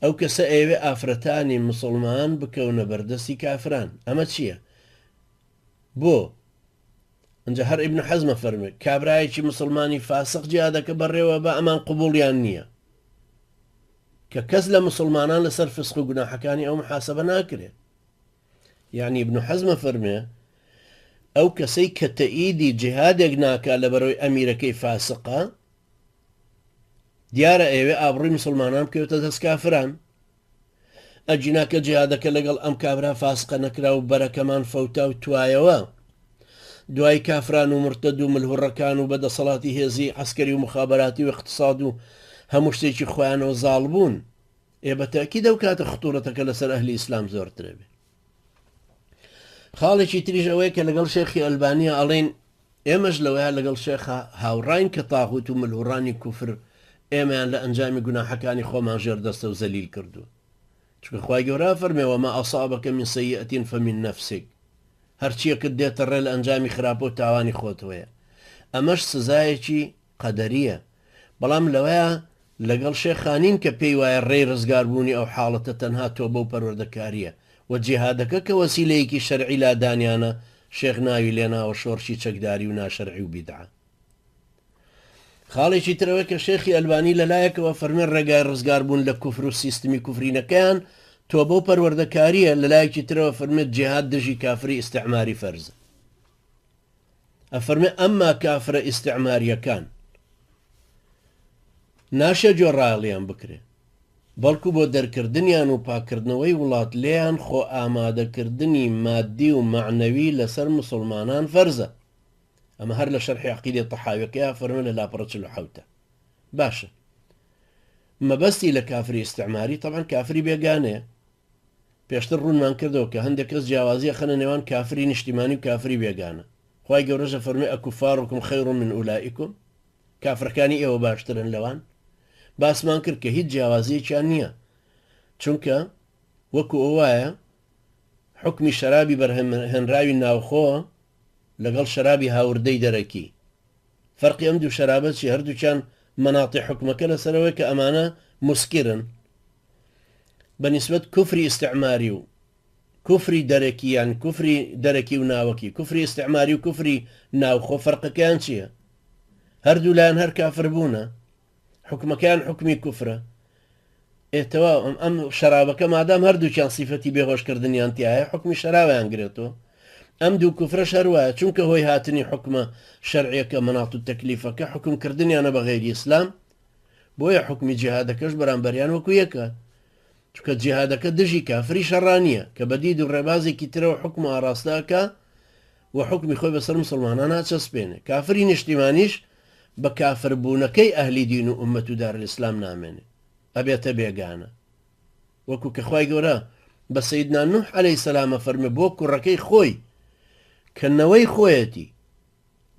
ئەو کەسە ئەیەوێ ئافرەتانی موسڵمان بکەونە بەردەستی کافران. ئەمە چییە؟ بۆ؟ ئنجا هەر ئیبن حەزم ئەفەرموێ، کابرایەکی موسڵمانی فاسق جیهادەکە بەڕێوە بە ئەمان قبوڵیان نییە. کە کەس لە موسڵمانان لەسەر فسق و گوناحەکانی ئەو محاسەبە ناکرێ. یەعنی ئیبن حەزم ئەفەرموێ، ئەو کەسەی کە تەئیدی جیهادێک ناکا لەبەرئەوەی ئەمیرەکەی فاسقە، دیارە ئەیەوێ ئابڕووی موسڵمانان بکەوێتە دەست کافران. ئەگینا کە جیهادەکە لەگەڵ ئەم کابرا فاسقە نەکرا و بەرەکەمان فەوتا و توایەوە، دوای کافران و مورتەد و ملهوڕەکان و بە دەسەڵاتی هێزی عەسکەری و موخابەراتی و ئیقتساد و هەموو شتێکی خۆیانەوە زاڵ بوون، ئێ بە تەئکید ئەو کاتە خطورەتەکە لەسەر ئەهلی ئیسلام زۆرترە بێ. خاڵێکی تریش ئەوەیە کە لەگەڵ شێخی ئەلبانیە ئەڵێین ئێمەش لەوەیا لەگەڵ شێخا هاوڕاین کە تاغوت و ملهوڕانی کوفر ئێمەیان لە ئەنجامی گوناحەکانی خۆمان ژێردەستە و زەلیل کردووە چونکە خوای گەورە فەرمێ وما اصابک من سیئة فمن نفسک هەرچیەکت دێتە ڕێ لە ئەنجامی خراپە و تاوانی خۆتەوەیە ئەمەش سزایەکی قەدەریە بەڵام لەوەیا. لەگەڵ شێخا نین کە پێی وایە ڕێی ڕزگاربوونی ئەو حاڵەتە تەنها تۆبە و پەروەردەکارییە و جیهادەکە کە وەسیلەیەکی شەرعی لادانیانە شێخ ناوی لێناوە شۆڕشی چەکداری و ناشەرعی و بیدعە. خاڵێکی تر ئەوەیە کە شێخی ئەلبانی لەلایەکەوە فەرمێ ڕێگای ڕزگاربوون لە کوفر و سیستمی کوفرینەکەیان تۆبە و پەروەردەکارییە، لەلایەکی ترەوە فەرمێت جیهاد دژی کافری ئیستعماری فەرزە. ئەفەرمێ ئەمما کافرە ئیستعمارییەکان ناشێ گوێڕایەڵیان بکرێ، بەڵکو بۆ دەرکردنیان و پاککردنەوەی وڵات لێیان خۆ ئامادەکردنی ماددی و مەعنەوی لەسەر موسڵمانان فەرزە. ئەمە هەر لە شەرحی عەقیدەی تەحاویەکەیا فەرموێ لە لاپەڕە 47 باشە مەبەستی لە کافری ئیستعماری تەبعەن کافری بێگانەیە پێشتر ڕوونمان کردەوە کە هەندێک کەس جیاوازی ئەخەنە نێوان کافری نیشتیمانی و کافری بێگانە خوای گەورەش ئەفەرموێ ئەکوفارکم خیر من ئولائکم کافرەکانی ئێوە باشترن لەوان باسمان کرد کە هیچ جیاوازیەکیان نییە چونکە وەکو ئەوە حکمی شەرابی بەرهەمهێنراوی ناوخۆ لەگەڵ شەرابی هاوردەی دەرەکی فەرقی ئەم دوو شەرابە چی هەردووکیان مەناتی حکومەکە لەسەرەوەی کە ئەمانە مسکرن بە نیسبەت کوفری ئیستعماری و کوفری دەرەکی یان کوفری دەرەکی و ناوەکی کوفری ئیستعماری و کوفری ناوخۆ فەرقەکەیان چییە؟ هەردوو لایەن هەر کافر بوونە حکومەکەیان حکومی کوفرە ئێ تەواو ئەم ئەم شەرابەکە مادام هەردووکیان سیفەتی بێهۆشکردنیان تایە حکومی شەراویان گرێتەوە ئەم دوو کوفرەش هەروایە چونکە هۆی هاتنی حکومە شەرعیەکە مناط و تەکلیفەکە حکومکردنیانە بە غەیری ئیسلام بۆیە حوکمی جیهادەکەش بەرامبەریان وەکو یەکە، چونکە جیهادەکە دژی کافری شەڕانیە کە بە دید و ڕێبازێکی ترەوە حوکم ئاڕاستە ئەکا و حوکمی خۆی بەسەر موسڵمانانا چەسپێنێ، کافری نیشتیمانیش بە کافر بوونەکەی ئەهلی دین و ئوممەت و دارالاسلام نامێنێ ئەبێتە بێگانە وەکو کە خوای گەورە بە سەیدنا نوح عەلەیهی سەلام ئەفەرموێ بۆ کوڕەکەی خۆی کە نەوەی خۆیەتی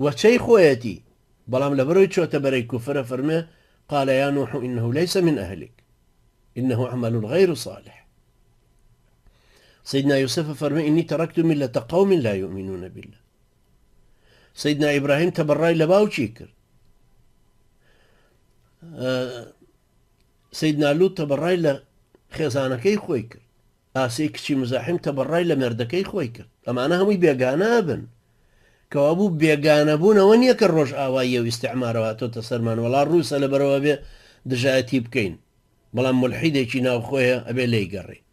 وەچەی خۆیەتی بەڵام لەبەرئەوەی چۆتە بەرەی کوفر ئەفەرموێ، قال یا نوح انه لیس من اهلک انه عمل غیر صالح. سیدنا یوسف ئەفەرموێ، انی ترکت ملة قوم لا یؤمنون بالله. سیدنا ئیبراهیم تەبەڕای لە باوکی کرد. سیدنا لوط تەبەڕای لە خێزانەکەی خۆی کرد. ئاسیەی کچی مزاحیم تەبەڕای لە مێردەکەی خۆی کرد. ئەمانە هەمووی بێگانە ئەبن. کەوابوو بێگانە بوون ئەوە نییە کە ڕۆژئاواییە و ئیستعمارەوە هاتۆتە سەرمان وەڵا ڕووسە لەبەرئەوە ئەبێ دژایەتی بکەین. بەڵام مولحیدێکی ناوخۆیە ئەبێ لێی گەڕێین.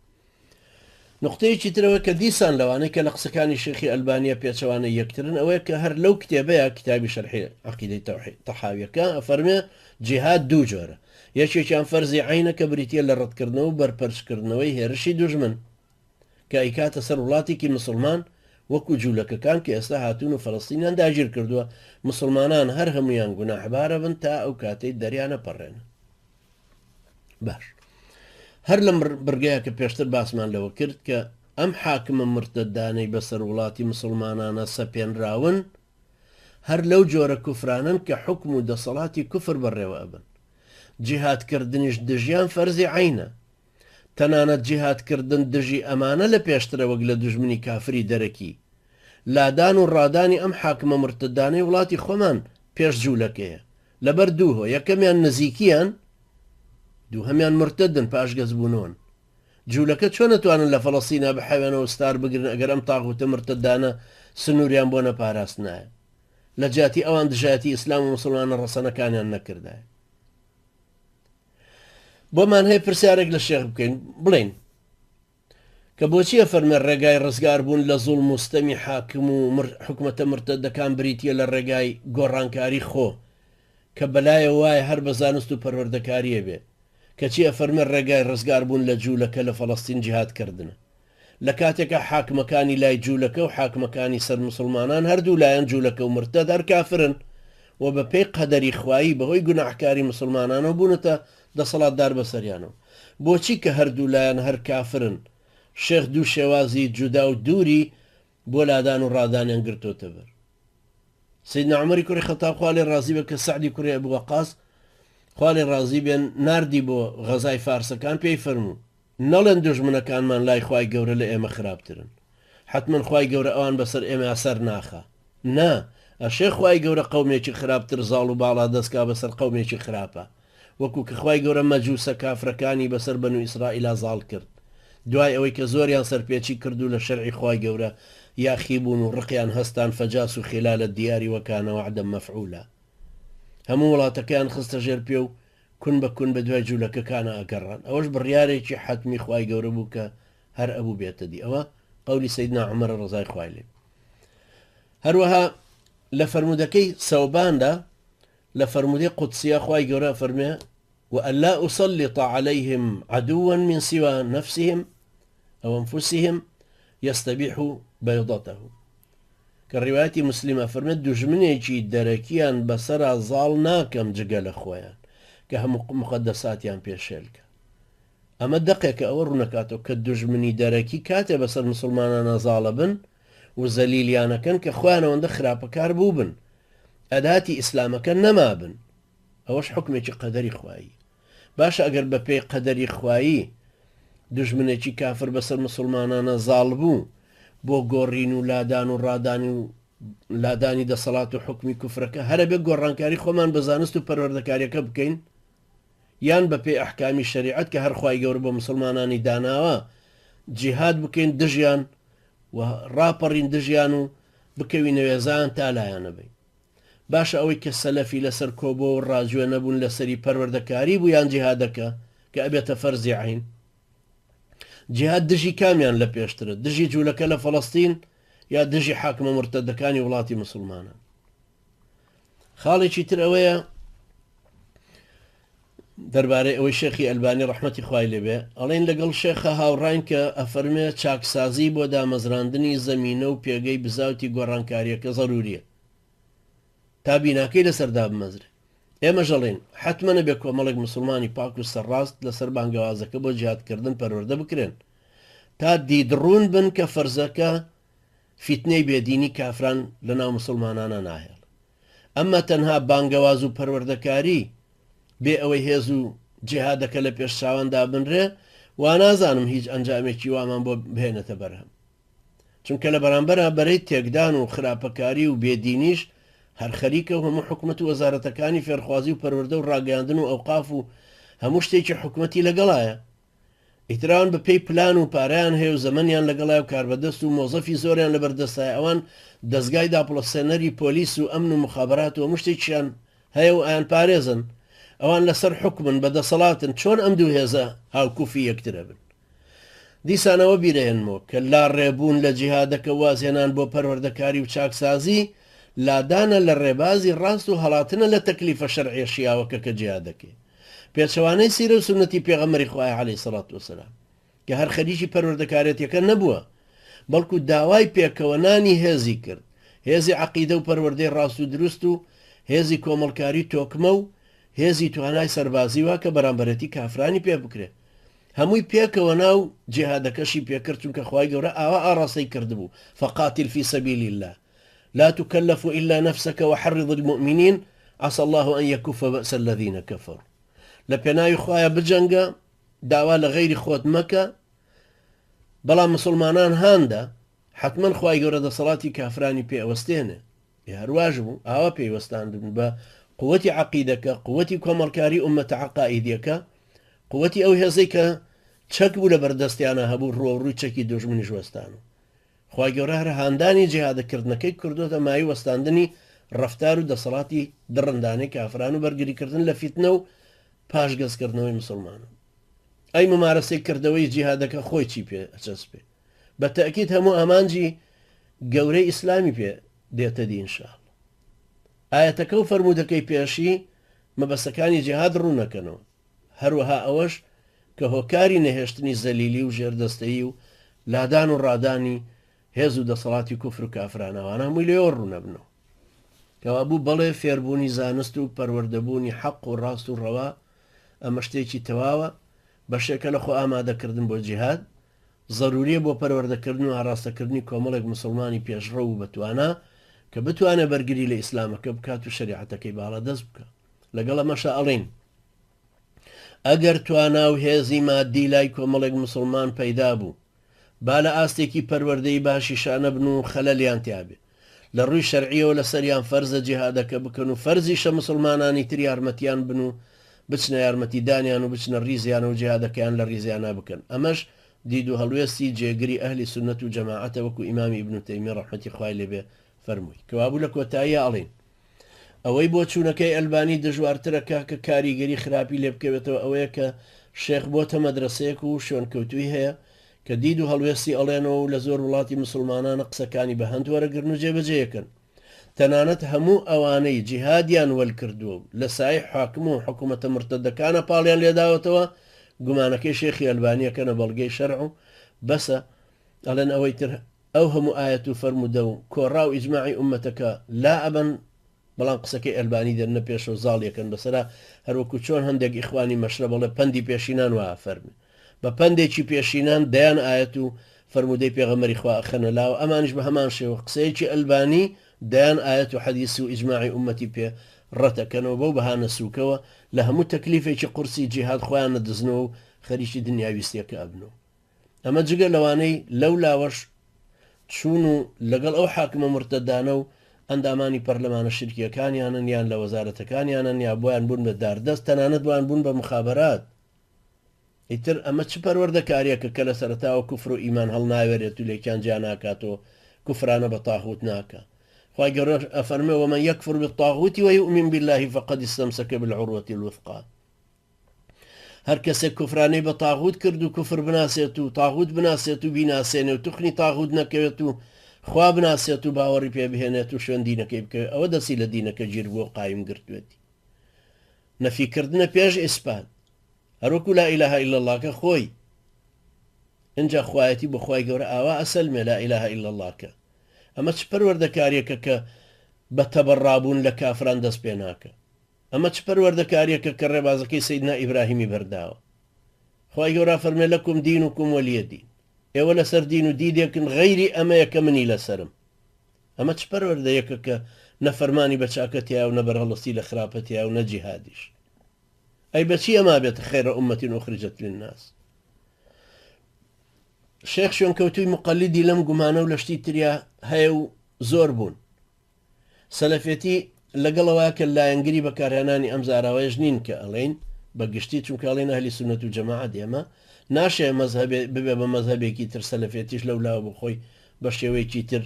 نوقتەیەکی تر ئەوەیە کە دیسان لەوانەی کە لە قسەکانی شێخی ئەلبانیە پێچەوانەی یەکترن ئەوەیە کە هەر لەو کتێبەیە کتابی شەرحی عەقیدەی تەوحید تەحاویەکە ئەفەرمێ جیهاد دوو جۆرە یەکێکیان فەرزی عەینە کە بریتییە لە ڕەتکردنەوە و بەرپەرچکردنەوەی هێرشی دوژمن کە ئەیکاتە سەر وڵاتێکی مسوڵمان وەکو جولەکەکان کە ئێستا هاتوون و فەلەستینیان داگیر کردووە، مسوڵمانان هەر هەموویان گوناحبارەبن تا ئەو کاتەی دەریانەپەڕێنن. باش هەر لەم بڕگەیە کە پێشتر باسمان لەوە کرد کە ئەم حاکمە مرتدانەی بەسەر وڵاتی مسوڵمانانە سەپێنراون هەر لەو جۆرە کوفرانەن کە حوکم و دەسەڵاتی کوفر بەڕێوە ئەبەن. جیهاد کردنیش دژیان فەرزی عەینە. تەنانەت جیهاد کردن دژی ئەمانە لە پێشترە وەک لە دوژمنی کافری دەرەکی. لادان و ڕادانی ئەم حاکمە مورتەدانەی وڵاتی خۆمان پێش جوولەکەیە. لەبەر دوو هۆ، یەکەمیان نزیکییان، دووهەمیان مورتەدن، پاشگەزبوونەوەن. جولەکە چۆن ئەتوانن لە فەڵەستینا بحەوێنەوە ستار بگرن ئەگەر ئەم تاغوتە مرتدانە سنوریان بۆ نەپاراستنایە لە جیاتی ئەوان دژایەتی ئیسلام و موسڵمانە ڕەسەنەکانیان نەکردایە بۆمان هەیە پرسیارێک لە شێخ بکەین بڵێین کە بۆچی ئەفەرمێ ڕێگای ڕزگار بوون لە زوڵم و ستەمی حاکم و حکومەتە مرتدەکان بریتیە لە ڕێگای گۆڕانکاری خۆ کە بەلایەوە وایە هەر بە زانست و پەروەردەکاریە بێ کەچی ئەفەرمێ ڕێگای ڕزگار بوون لە جوولەکە لە فەڵەستین جیهاد کردنە لە کاتێکا حاکمەکانی لای جوولەکە و حاکمەکانی سەر موسڵمانان هەردوو لایەن جوولەکە و مرتەد هەر کافرن و بە پێی قەدەری خوایی بەهۆی گوناحکاری موسڵمانانەوە بوونەتە دەسەڵاتدار بەسەریانەوە بۆچی کە هەردوو لایەن هەر کافرن شێخ دوو شێوازی جودا و دووری بۆ لادان و ڕادانیان گرتۆتە بەر سەیدنا عومەری کوڕی خەتاب خوا لێ ڕازی بێ کە سەعدی کوڕی ئەبو وەقاس خوا لێ ڕازی بێن ناردی بۆ غەزای فارسەکان پێی فەرموو نەڵێن دوژمنەکانمان لای خوای گەورە لە ئێمە خراپترن حەتمەن خوای گەورە ئەوان بەسەر ئێمەیا سەر ناخا نا ئەشێ خوای گەورە قەومێکی خراپتر زاڵ و باڵا دەست کا بەسەر قەومێکی خراپا. وەکو کە خوای گەورە مەجوسە کافرەکانی بەسەر بەنو ئیسرائیلا زاڵ کرد دوای ئەوەی کە زۆریان سەرپێچی کرد و لە شەرعی خوای گەورە یاخی بوون و ڕقیان هەستان فجاسوا خلال الدیار وکان وعدا مفعولا هەموو وڵاتەکەیان خستە ژێر پێ و کون بە کون بە دوای جولەکەکانا ئەگەڕان ئەوەش بڕیارێکی حەتمی خوای گەورە بوو کە هەر ئەبوو بێتە دی ئەوە قەولی سەیدنا عومەرە ڕەزای خوای لێ هەروەها لە فەرموودەکەی سەوباندا لە فەرموودەی قودسیە خوای گەورە ئەفەرموێ، وألا أسلط علیهم عدوا من سوی نفسهم أو أنفسهم یستبیح بیضته کە ڕیوایەتی موسلیم ئەفەرموێت دوژمنێکی دەرەکیان بەسەرا زاڵ ناکەم جگە لە خۆیان کە هەموو موقەدەساتیان پێشێل کە. ئەمە دەقێکە ئەوە ڕوونەکاتەوە کە دوژمنی دەرەکی کاتێ بەسەر موسڵمانانا زاڵەبن و زەلیلیانەکەن کە خۆیان ئەوەندە خراپەکار بووبن ئەداتی ئیسلامەکە نەمابن ئەوەش حوکمێکی قەدەری خوایی باشە ئەگەر بەپێی قەدەری خوایی دوژمنێکی کافر بەسەر مسوڵمانانە زاڵ بوو بۆ گۆڕین و لادان و ڕادانی و لادانی دەسەڵات و حوکمی کوفرەکە هەرەبێ گۆڕانکاری خۆمان بە زانست و پەروەردەکاریەکە بکەین یان بەپێی ئەحکامی شەریعەت کە هەر خوای گەورە بۆ مسوڵمانانی داناوە جیهاد بکەین دژیان و ڕاپەڕین دژیان و بکەوینە وێزان تا لایانە بین. باشە ئەوەی کە سەلەفی لەسەر کۆبۆوە و ڕاجوێ نەبوون لەسەری پەروەردەکاری بوو یان جیهادەکە کە ئەبێتە فەرزی عەین؟ جیهاد دژی کامیان لە پێشترە؟ دژی جوولەکە لە فەڵەستین یا دژی حاکمە مورتەدەکانی وڵاتی موسڵمانان؟ خاڵێکی تر ئەوەیە دەربارەی ئەوەی شێخی ئەلبانی ڕەحمەتی خوای لێبێ ئەڵێن لەگەڵ شێخە هاوڕاین کە ئەفەرمێ چاکسازی بۆ دامەزراندنی زەمینە و پێگەی بزاوتی گۆڕانکاریەکە زەروریە تا بیناکەی لەسەر دابمەزرێ ئێمەش ئەڵێین حەتمەن ئەبێ کۆمەڵێک مسوڵمانی پاک و سەرڕاست لەسەر بانگەوازەکە بۆ جیهادکردن پەروەردە بکرێن تا دیدڕوون بن کە فەرزەکە فیتنەی بێدینی کافران لەناو مسوڵمانانا ناهێڵێ. ئەمما تەنها بانگەواز و پەروەردەکاری بێ ئەوەی هێز و جیهادەکە لە پێش چاوان دابنرێ وانازانم هیچ ئەنجامێکی وامان بۆ بهێنێتە بەرهەم. چونکە لە بەرامبەرا بەرەی تێکدان و خراپەکاری و بێدینیش هەر خەریکە و هەموو حکومەت و وەزارەتەکانی فێرخوازی و پەروەردە و ڕاگەیاندن و ئەوقاف و هەموو شتێکی حکومەتی لەگەڵایە. ئیتر ئەوان بە پێی پلان و پارەیان هەیە و زەمەنیان لەگەڵایە و کاربەدەست و مۆزەفی زۆریان لەبەردەستایە ئەوان دەزگای داپڵۆسێنەری پۆلیس و ئەمن و موخابەرات و هەموو شتێکیان هەیە و ئەیانپارێزن ئەوان لەسەر حوکمن بە دەسەڵاتن چۆن ئەم دوو هێزە هاوکوفی یەکترە بن دیسان ئەوە بیرەهێنمەوە کە لاڕێبوون لە جیهادەکە وازهێنان بۆ پەروەردەکاری و چاکسازی لادانە لە ڕێبازی ڕاست و هەڵاتنە لە تەکلیفە شەرعیە شیاوەکە کە جیهادەکەی پێچەوانەی سیرە و سوننەتی پێغەمبەری خوایە عەلەیهی سەڵات وەسەلام کە هەر خەریکی پەروەردەکارێتیەکە نەبووە بەڵکو داوای پێکەوەنانی هێزی کرد هێزی عەقیدە و پەروەردەی ڕاست و دروست و هێزی کۆمەڵکاری تۆکمە و هێزی توانای سەربازی وا کە بەرامبەرێتی کافرانی پێ بکرێ هەمووی پێکەوە نا و جیهادەکەشی پێکرد چونکە خوای گەورە ئاوا ئاڕاستەی کردبوو فقاتل فی سبیل اللە لا تکلف الا نفسک وحرض المؤمنین عسى الله ان یکف بأس الذین کفروا لە پێناوی خوایە بجەنگە داوا لە غەیری خۆت مەکە بەڵام مسلمانان هاندە حتمما خوای گەورە دەسەڵاتی کافرانی پێ ئەوەستێنێ ئێ هەر واش بوو ئاوا پێی وەستاندن بە قوتی عەقیدەکە قوتی کۆمەڵکاری ئومەتە عەقائیدیەکە قوتی ئەو هێزەی کە چەک بوو لە بەردەستیانە هەبوو ڕووەڕووی چەکی دوژمنیش وەستان و خوای گەورە هەر هاندانی جیهادە کردنەکەی کردۆتە مایەی وەستاندنی ڕەفتار و دەسەڵاتی دڕندانەی کافران و بەرگریکردن لە فیتنە و پاشگەزکردنەوەی مسوڵمانان. ئەی مومارەسەی کردەوەی جیهادەکە خۆی چی پێ ئەچەسپێ؟ بە تەئکید هەموو ئامانجی گەورەی ئیسلامی پێ دێتە دی ان شاء اللە. ئایەتەکە و فەرموودەکەی پێشی مەبەستەکانی جیهاد ڕوونەکەنەوە. هەروەها ئەوەش کە هۆکاری نەهێشتنی زەلیلی و ژێردەستەیی و لادان و ڕادانی هێز و دەسەڵاتی کوفر و کافرانە ئەوانە هەمووی لێوە ڕوونەبنەوە. کەوابوو بەڵێ فێربوونی زانست و پەروەردەبوونی حەق و ڕاست و ڕەوا ئەمە شتێکی تەواوە، بەشێکە لە خۆ ئامادەکردن بۆ جیهاد، زەروریە بۆ پەروەردەکردن و ئاراستەکردنی کۆمەڵێک موسڵمانی پێشڕەو و بەتوانا کە بتوانێ بەرگری لە ئیسلامەکە بکات و شەریعەتەکەی باڵادەست بکا. لەگەڵ ئەمەشا ئەڵێین ئەگەر توانا و هێزی مادی لای کۆمەڵێک موسڵمان پەیدا بوو با لە ئاستێکی پەروەردەی باشیشا نەبن و خەلەلیان تیابێ لە ڕووی شەرعیەوە لەسەریان فەرزە جیهادەکە بکەن و فەرزیشە موسڵمانانی تر یارمەتیان بن و. بچنە یارمەتیدانیان و بچنە ڕیزیانەوە جیهادەکەیان لە ڕیزیانا بکەن ئەمەش دید و هەڵوێستی جێگری ئەهلی سوننەت و جەماعەتە وەکو ئیمامی ئیبن تەیمیە ڕەحمەتی خوای لێ بێ فەرمووی. کەوابوو لە کۆتاییا ئەڵێین ئەوەی بۆچوونەکەی ئەلبانی دژوارترە کە کە کاریگەری خراپی لێ بکەوێتەوە ئەوەیە کە شێخ بۆتە مەدرەسەیەک و شوێنکەوتووی هەیە کە دید و هەڵوێستی ئەڵێنەوە و لە زۆر وڵاتی مسوڵمانانە قسەکانی بە هەند وەرەگرن و جێبەجێیەکەن. تەنانەت هەموو ئەوانەی جیهادیان وەل کردووە و لە سایەی حاکم و حکومەتە مورتەدەکانە پاڵیان لێداوەتەوە گومانەکەی شێخی ئەلبانی ئەکەنە بەڵگەی شەرع و بەسە ئەڵێن ئەوەی تر ئەو هەموو ئایەت و فەرموودە و کۆڕا و ئیجماعی ئوممەتەکە لا ئەبەن بەڵام قسەکەی ئەلبانی دێننە پێشەوە زاڵی ئەکەن بەسەرا هەروەکو چۆن هەندێک ئیخوانی مەشرەب ئەڵێ پەندی پێشینان وا ئەفەرمێ بە پەندێکی پێشینان دەیان ئایەت و فەرموودەی پێغەمبەری خوا ئەخەنە لاوە ئەمانیش بە هەمان شێوە قسەیەکی ئەلبانی دەیان ئایەت و حەدیس و ئیجماعی ئوممەتی پێ ڕەت ئەکەنەوە بەو بەهانە سووکەوە لە هەموو تەکلیفێکی قورسی جیهاد خۆیان ئەدزنەوە و خەریکی دنیاویستیەکە ئەبنەوە. ئەمە جگە لەوانەی لەو لاوەش چوون و لەگەڵ ئەو حاکمە مورتەدانە و ئەندامانی پەرلەمانە شیرکیەکانیانن یان لە وەزارەتەکانیانن یا بۆیان بوون بە داردەست تەنانەت بۆیان بوون بە مخابەرات. ئیتر ئەمە چ پەروەردەکاریەکە کە لە سەرەتاوە کوفر و ئیمان هەڵناوێرێت و لێکیان جیا ناکاتەوە کوفرانە بە تاغوت ناکا. خوای گەورە ئەفەرمێ ومن یکفر بالطاغوت ویؤمن باللە فقد استمسک بالعروە الوثقی. هەر کەسێک کوفرانەی بە تاغوت کرد و کوفر بناسێت و تاغوت بناسێت و بیناسێنێ و توخنی تاغوت نەکەوێت و خوا بناسێت و باوەڕی پێ بهێنێت و شوێن دینەکەی بکەوێت ئەوە دەستی لە دینەکە گیر بووە و قایم گرتوێتی. نەفی کردنە پێش ئیسپات هەروەکو لا الە الا اللە کە خۆی ئینجا خوایەتی بۆ خوای گەورە ئاوا ئەسەلمێ لا الە الا اللە کە ئەمە چ پەروەردەکاریەکە کە بە تەبەڕابوون لە کافران دەست پێ ناکە ئەمە چ پەروەردەکاریەکە کە ڕێبازەکەی سەیدنا ئیبراهیمی بەرداوە خوای گەورە فەرمێ لەکم دینکم وەلیە دین ئێوە لەسەر دین و دیدێکن غەیری ئەمەیە کە منی لەسەرم ئەمە چ پەروەردەیەکە کە نە فەرمانی بە چاکە تیایە و نە بەرهەڵستی لە خراپە تیایە و نە جیهادیش؟ ئەی بەچی ئەما بێتە خیر امة اخرجت للناس؟ شێخ شوێنکەوتووی مقلدی لەم گومانە و لە شتی تریا هەیە و زۆر بوون. سەلەفێتی لەگەڵ ئەوە کە لایەنگری بەکارهێنانی ئەم زاراوەیەش نین کە ئەڵێین بە گشتی چونکە ئەڵێن ئەهلی سوننەت و جەماعەت ئێمە ناشێ مەزهەبێ ببێ بە مەزهەبێکی تر سەلەفێتیش لەو لاوە بۆ خۆی بە شێوەیەکی تر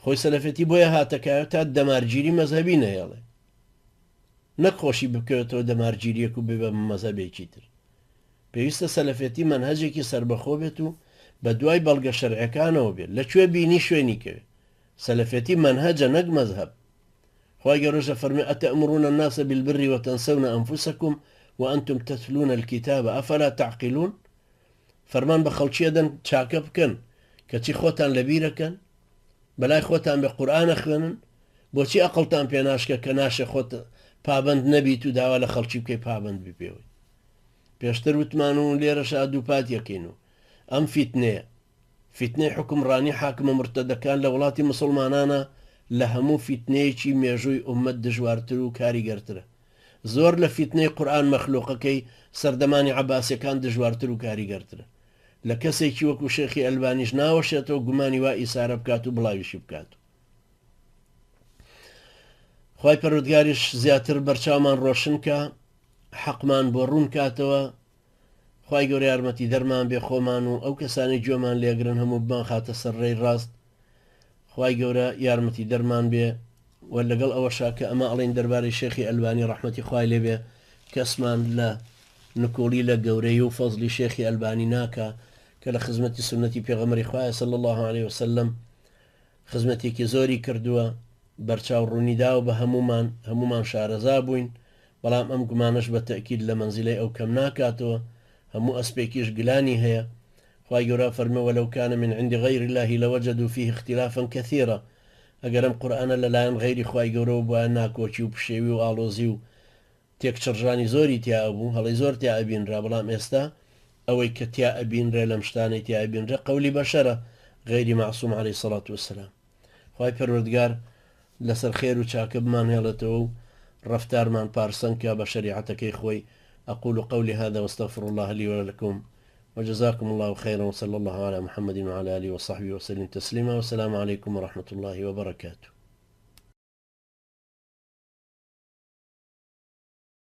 خۆی سەلەفێتی بۆیە هاتەکایە تا دەمارگیری مەزهەبی نەهێڵێ نەک خۆشی بکەوێتەوە دەمارگیریەک و ببێ بە مەزهەبێکی تر پێویستە سەلەفێتی مەنهەجێکی سەربەخۆ بێت و بە دوای بەڵگە شەرعەکانەوە بێت لە کوێ بینی شوێنی کەوێ سەلەفێتی مەنهەجە نەک مەزهەب. خوای گەورەش دەفەرموێ، اتأمرون الناس بالبر وتنسون انفسکم وانتم تتلون الکتاب افلا تعقلون فەرمان بە خەڵکی ئەدەن چاکە بکەن کەچی خۆتان لەبیرەکەن بەلای خۆتان بێ قورئان ئەخوێنن بۆچی ئەقڵتان پێ ناشکە کە ناشێ خۆت پابەند نەبیت و داوا لە خەڵکی بکەی پابەند بی پێوەی پێشتر وتمان و لێرەشا دووپات یەکەین و ئەم فیتنەیە فیتنەی حوکمڕانی حاکمە مورتەدەکان لە وڵاتی موسڵمانانا لە هەموو فیتنەیەکی مێژووی ئوممەت دژوارتر و کاریگەرترە. زۆر لە فیتنەی قورئان مەخلوقەکەی سەردەمانی عەباسیەکان دژوارتر و کاریگەرترە. لە کەسێکی وەکو شێخی ئەلبانیش ناوەشێتەوە گومانی وا ئیسارە بکات و بڵاویشی بکات. خوای پەروەردگاریش زیاتر بەرچاومان ڕۆشن کا، حەقمان بۆ ڕوون کاتەوە، خوای گەورە یارمەتی دەرمان بێ خۆمان و ئەو کەسانەی گوێمان لێگرن هەموو بمانخاتە سەر ڕێی ڕاست خوای گەورە یارمەتی دەرمان بێ و لەگەڵ ئەوەشا کە ئەمە ئەڵێن دەربارەی شێخی ئەلبانی ڕەحمەتی خوای لێ بێ کەسمان لە نکوڵی لە گەورەی و فەزلی شێخی ئەلبانی ناکا کە لە خزمەتی سوننەتی پێغەمبەری خوایە صلی الله علیه وسلم خزمەتێکی زۆری کردووە، بەرچاو ڕوونی داوە بە هەموومان، هەموومان شارەزا بووین، بەڵام ئەم گومانەش بە تەئکید لە مەنزیلەی ئەو کەم ناکاتەوە، هەموو ئەسپێکیش گلانی هەیە، خوای گەورە ئەفەرموێ ولو کان من عند غیر اللە لوجدوا فیه اختلافا کثیرا ئەگەر ئەم قورئانە لەلایەن غەیری خوای گەورەوە بوایە ناکۆکی و پشێوی و ئاڵۆزی و تێکچڕژانی زۆری تیا ئەبوو، هەڵەی زۆر تیا ئەبینرا، بەڵام ئێستا ئەوەی کە تیا ئەبینرێ لەم شتانەی تیا ئەبینرێ قەولی بەشەرە غەیری مەعسوم عەلەیهی سەڵات وەسەلام. خوای پەروەردگار لەسەر خێر و چاکە بمانهێڵێتەوە و ڕەفتارمان پارسەنگ کا بە شەریعەتەکەی خۆی، اقول قولی هذا واستغفر الله لي ولكم وجزاكم الله خيرا وصلى الله على محمد وعلى آله وصحبه وسلم تسليما والسلام عليكم ورحمة الله وبركاته.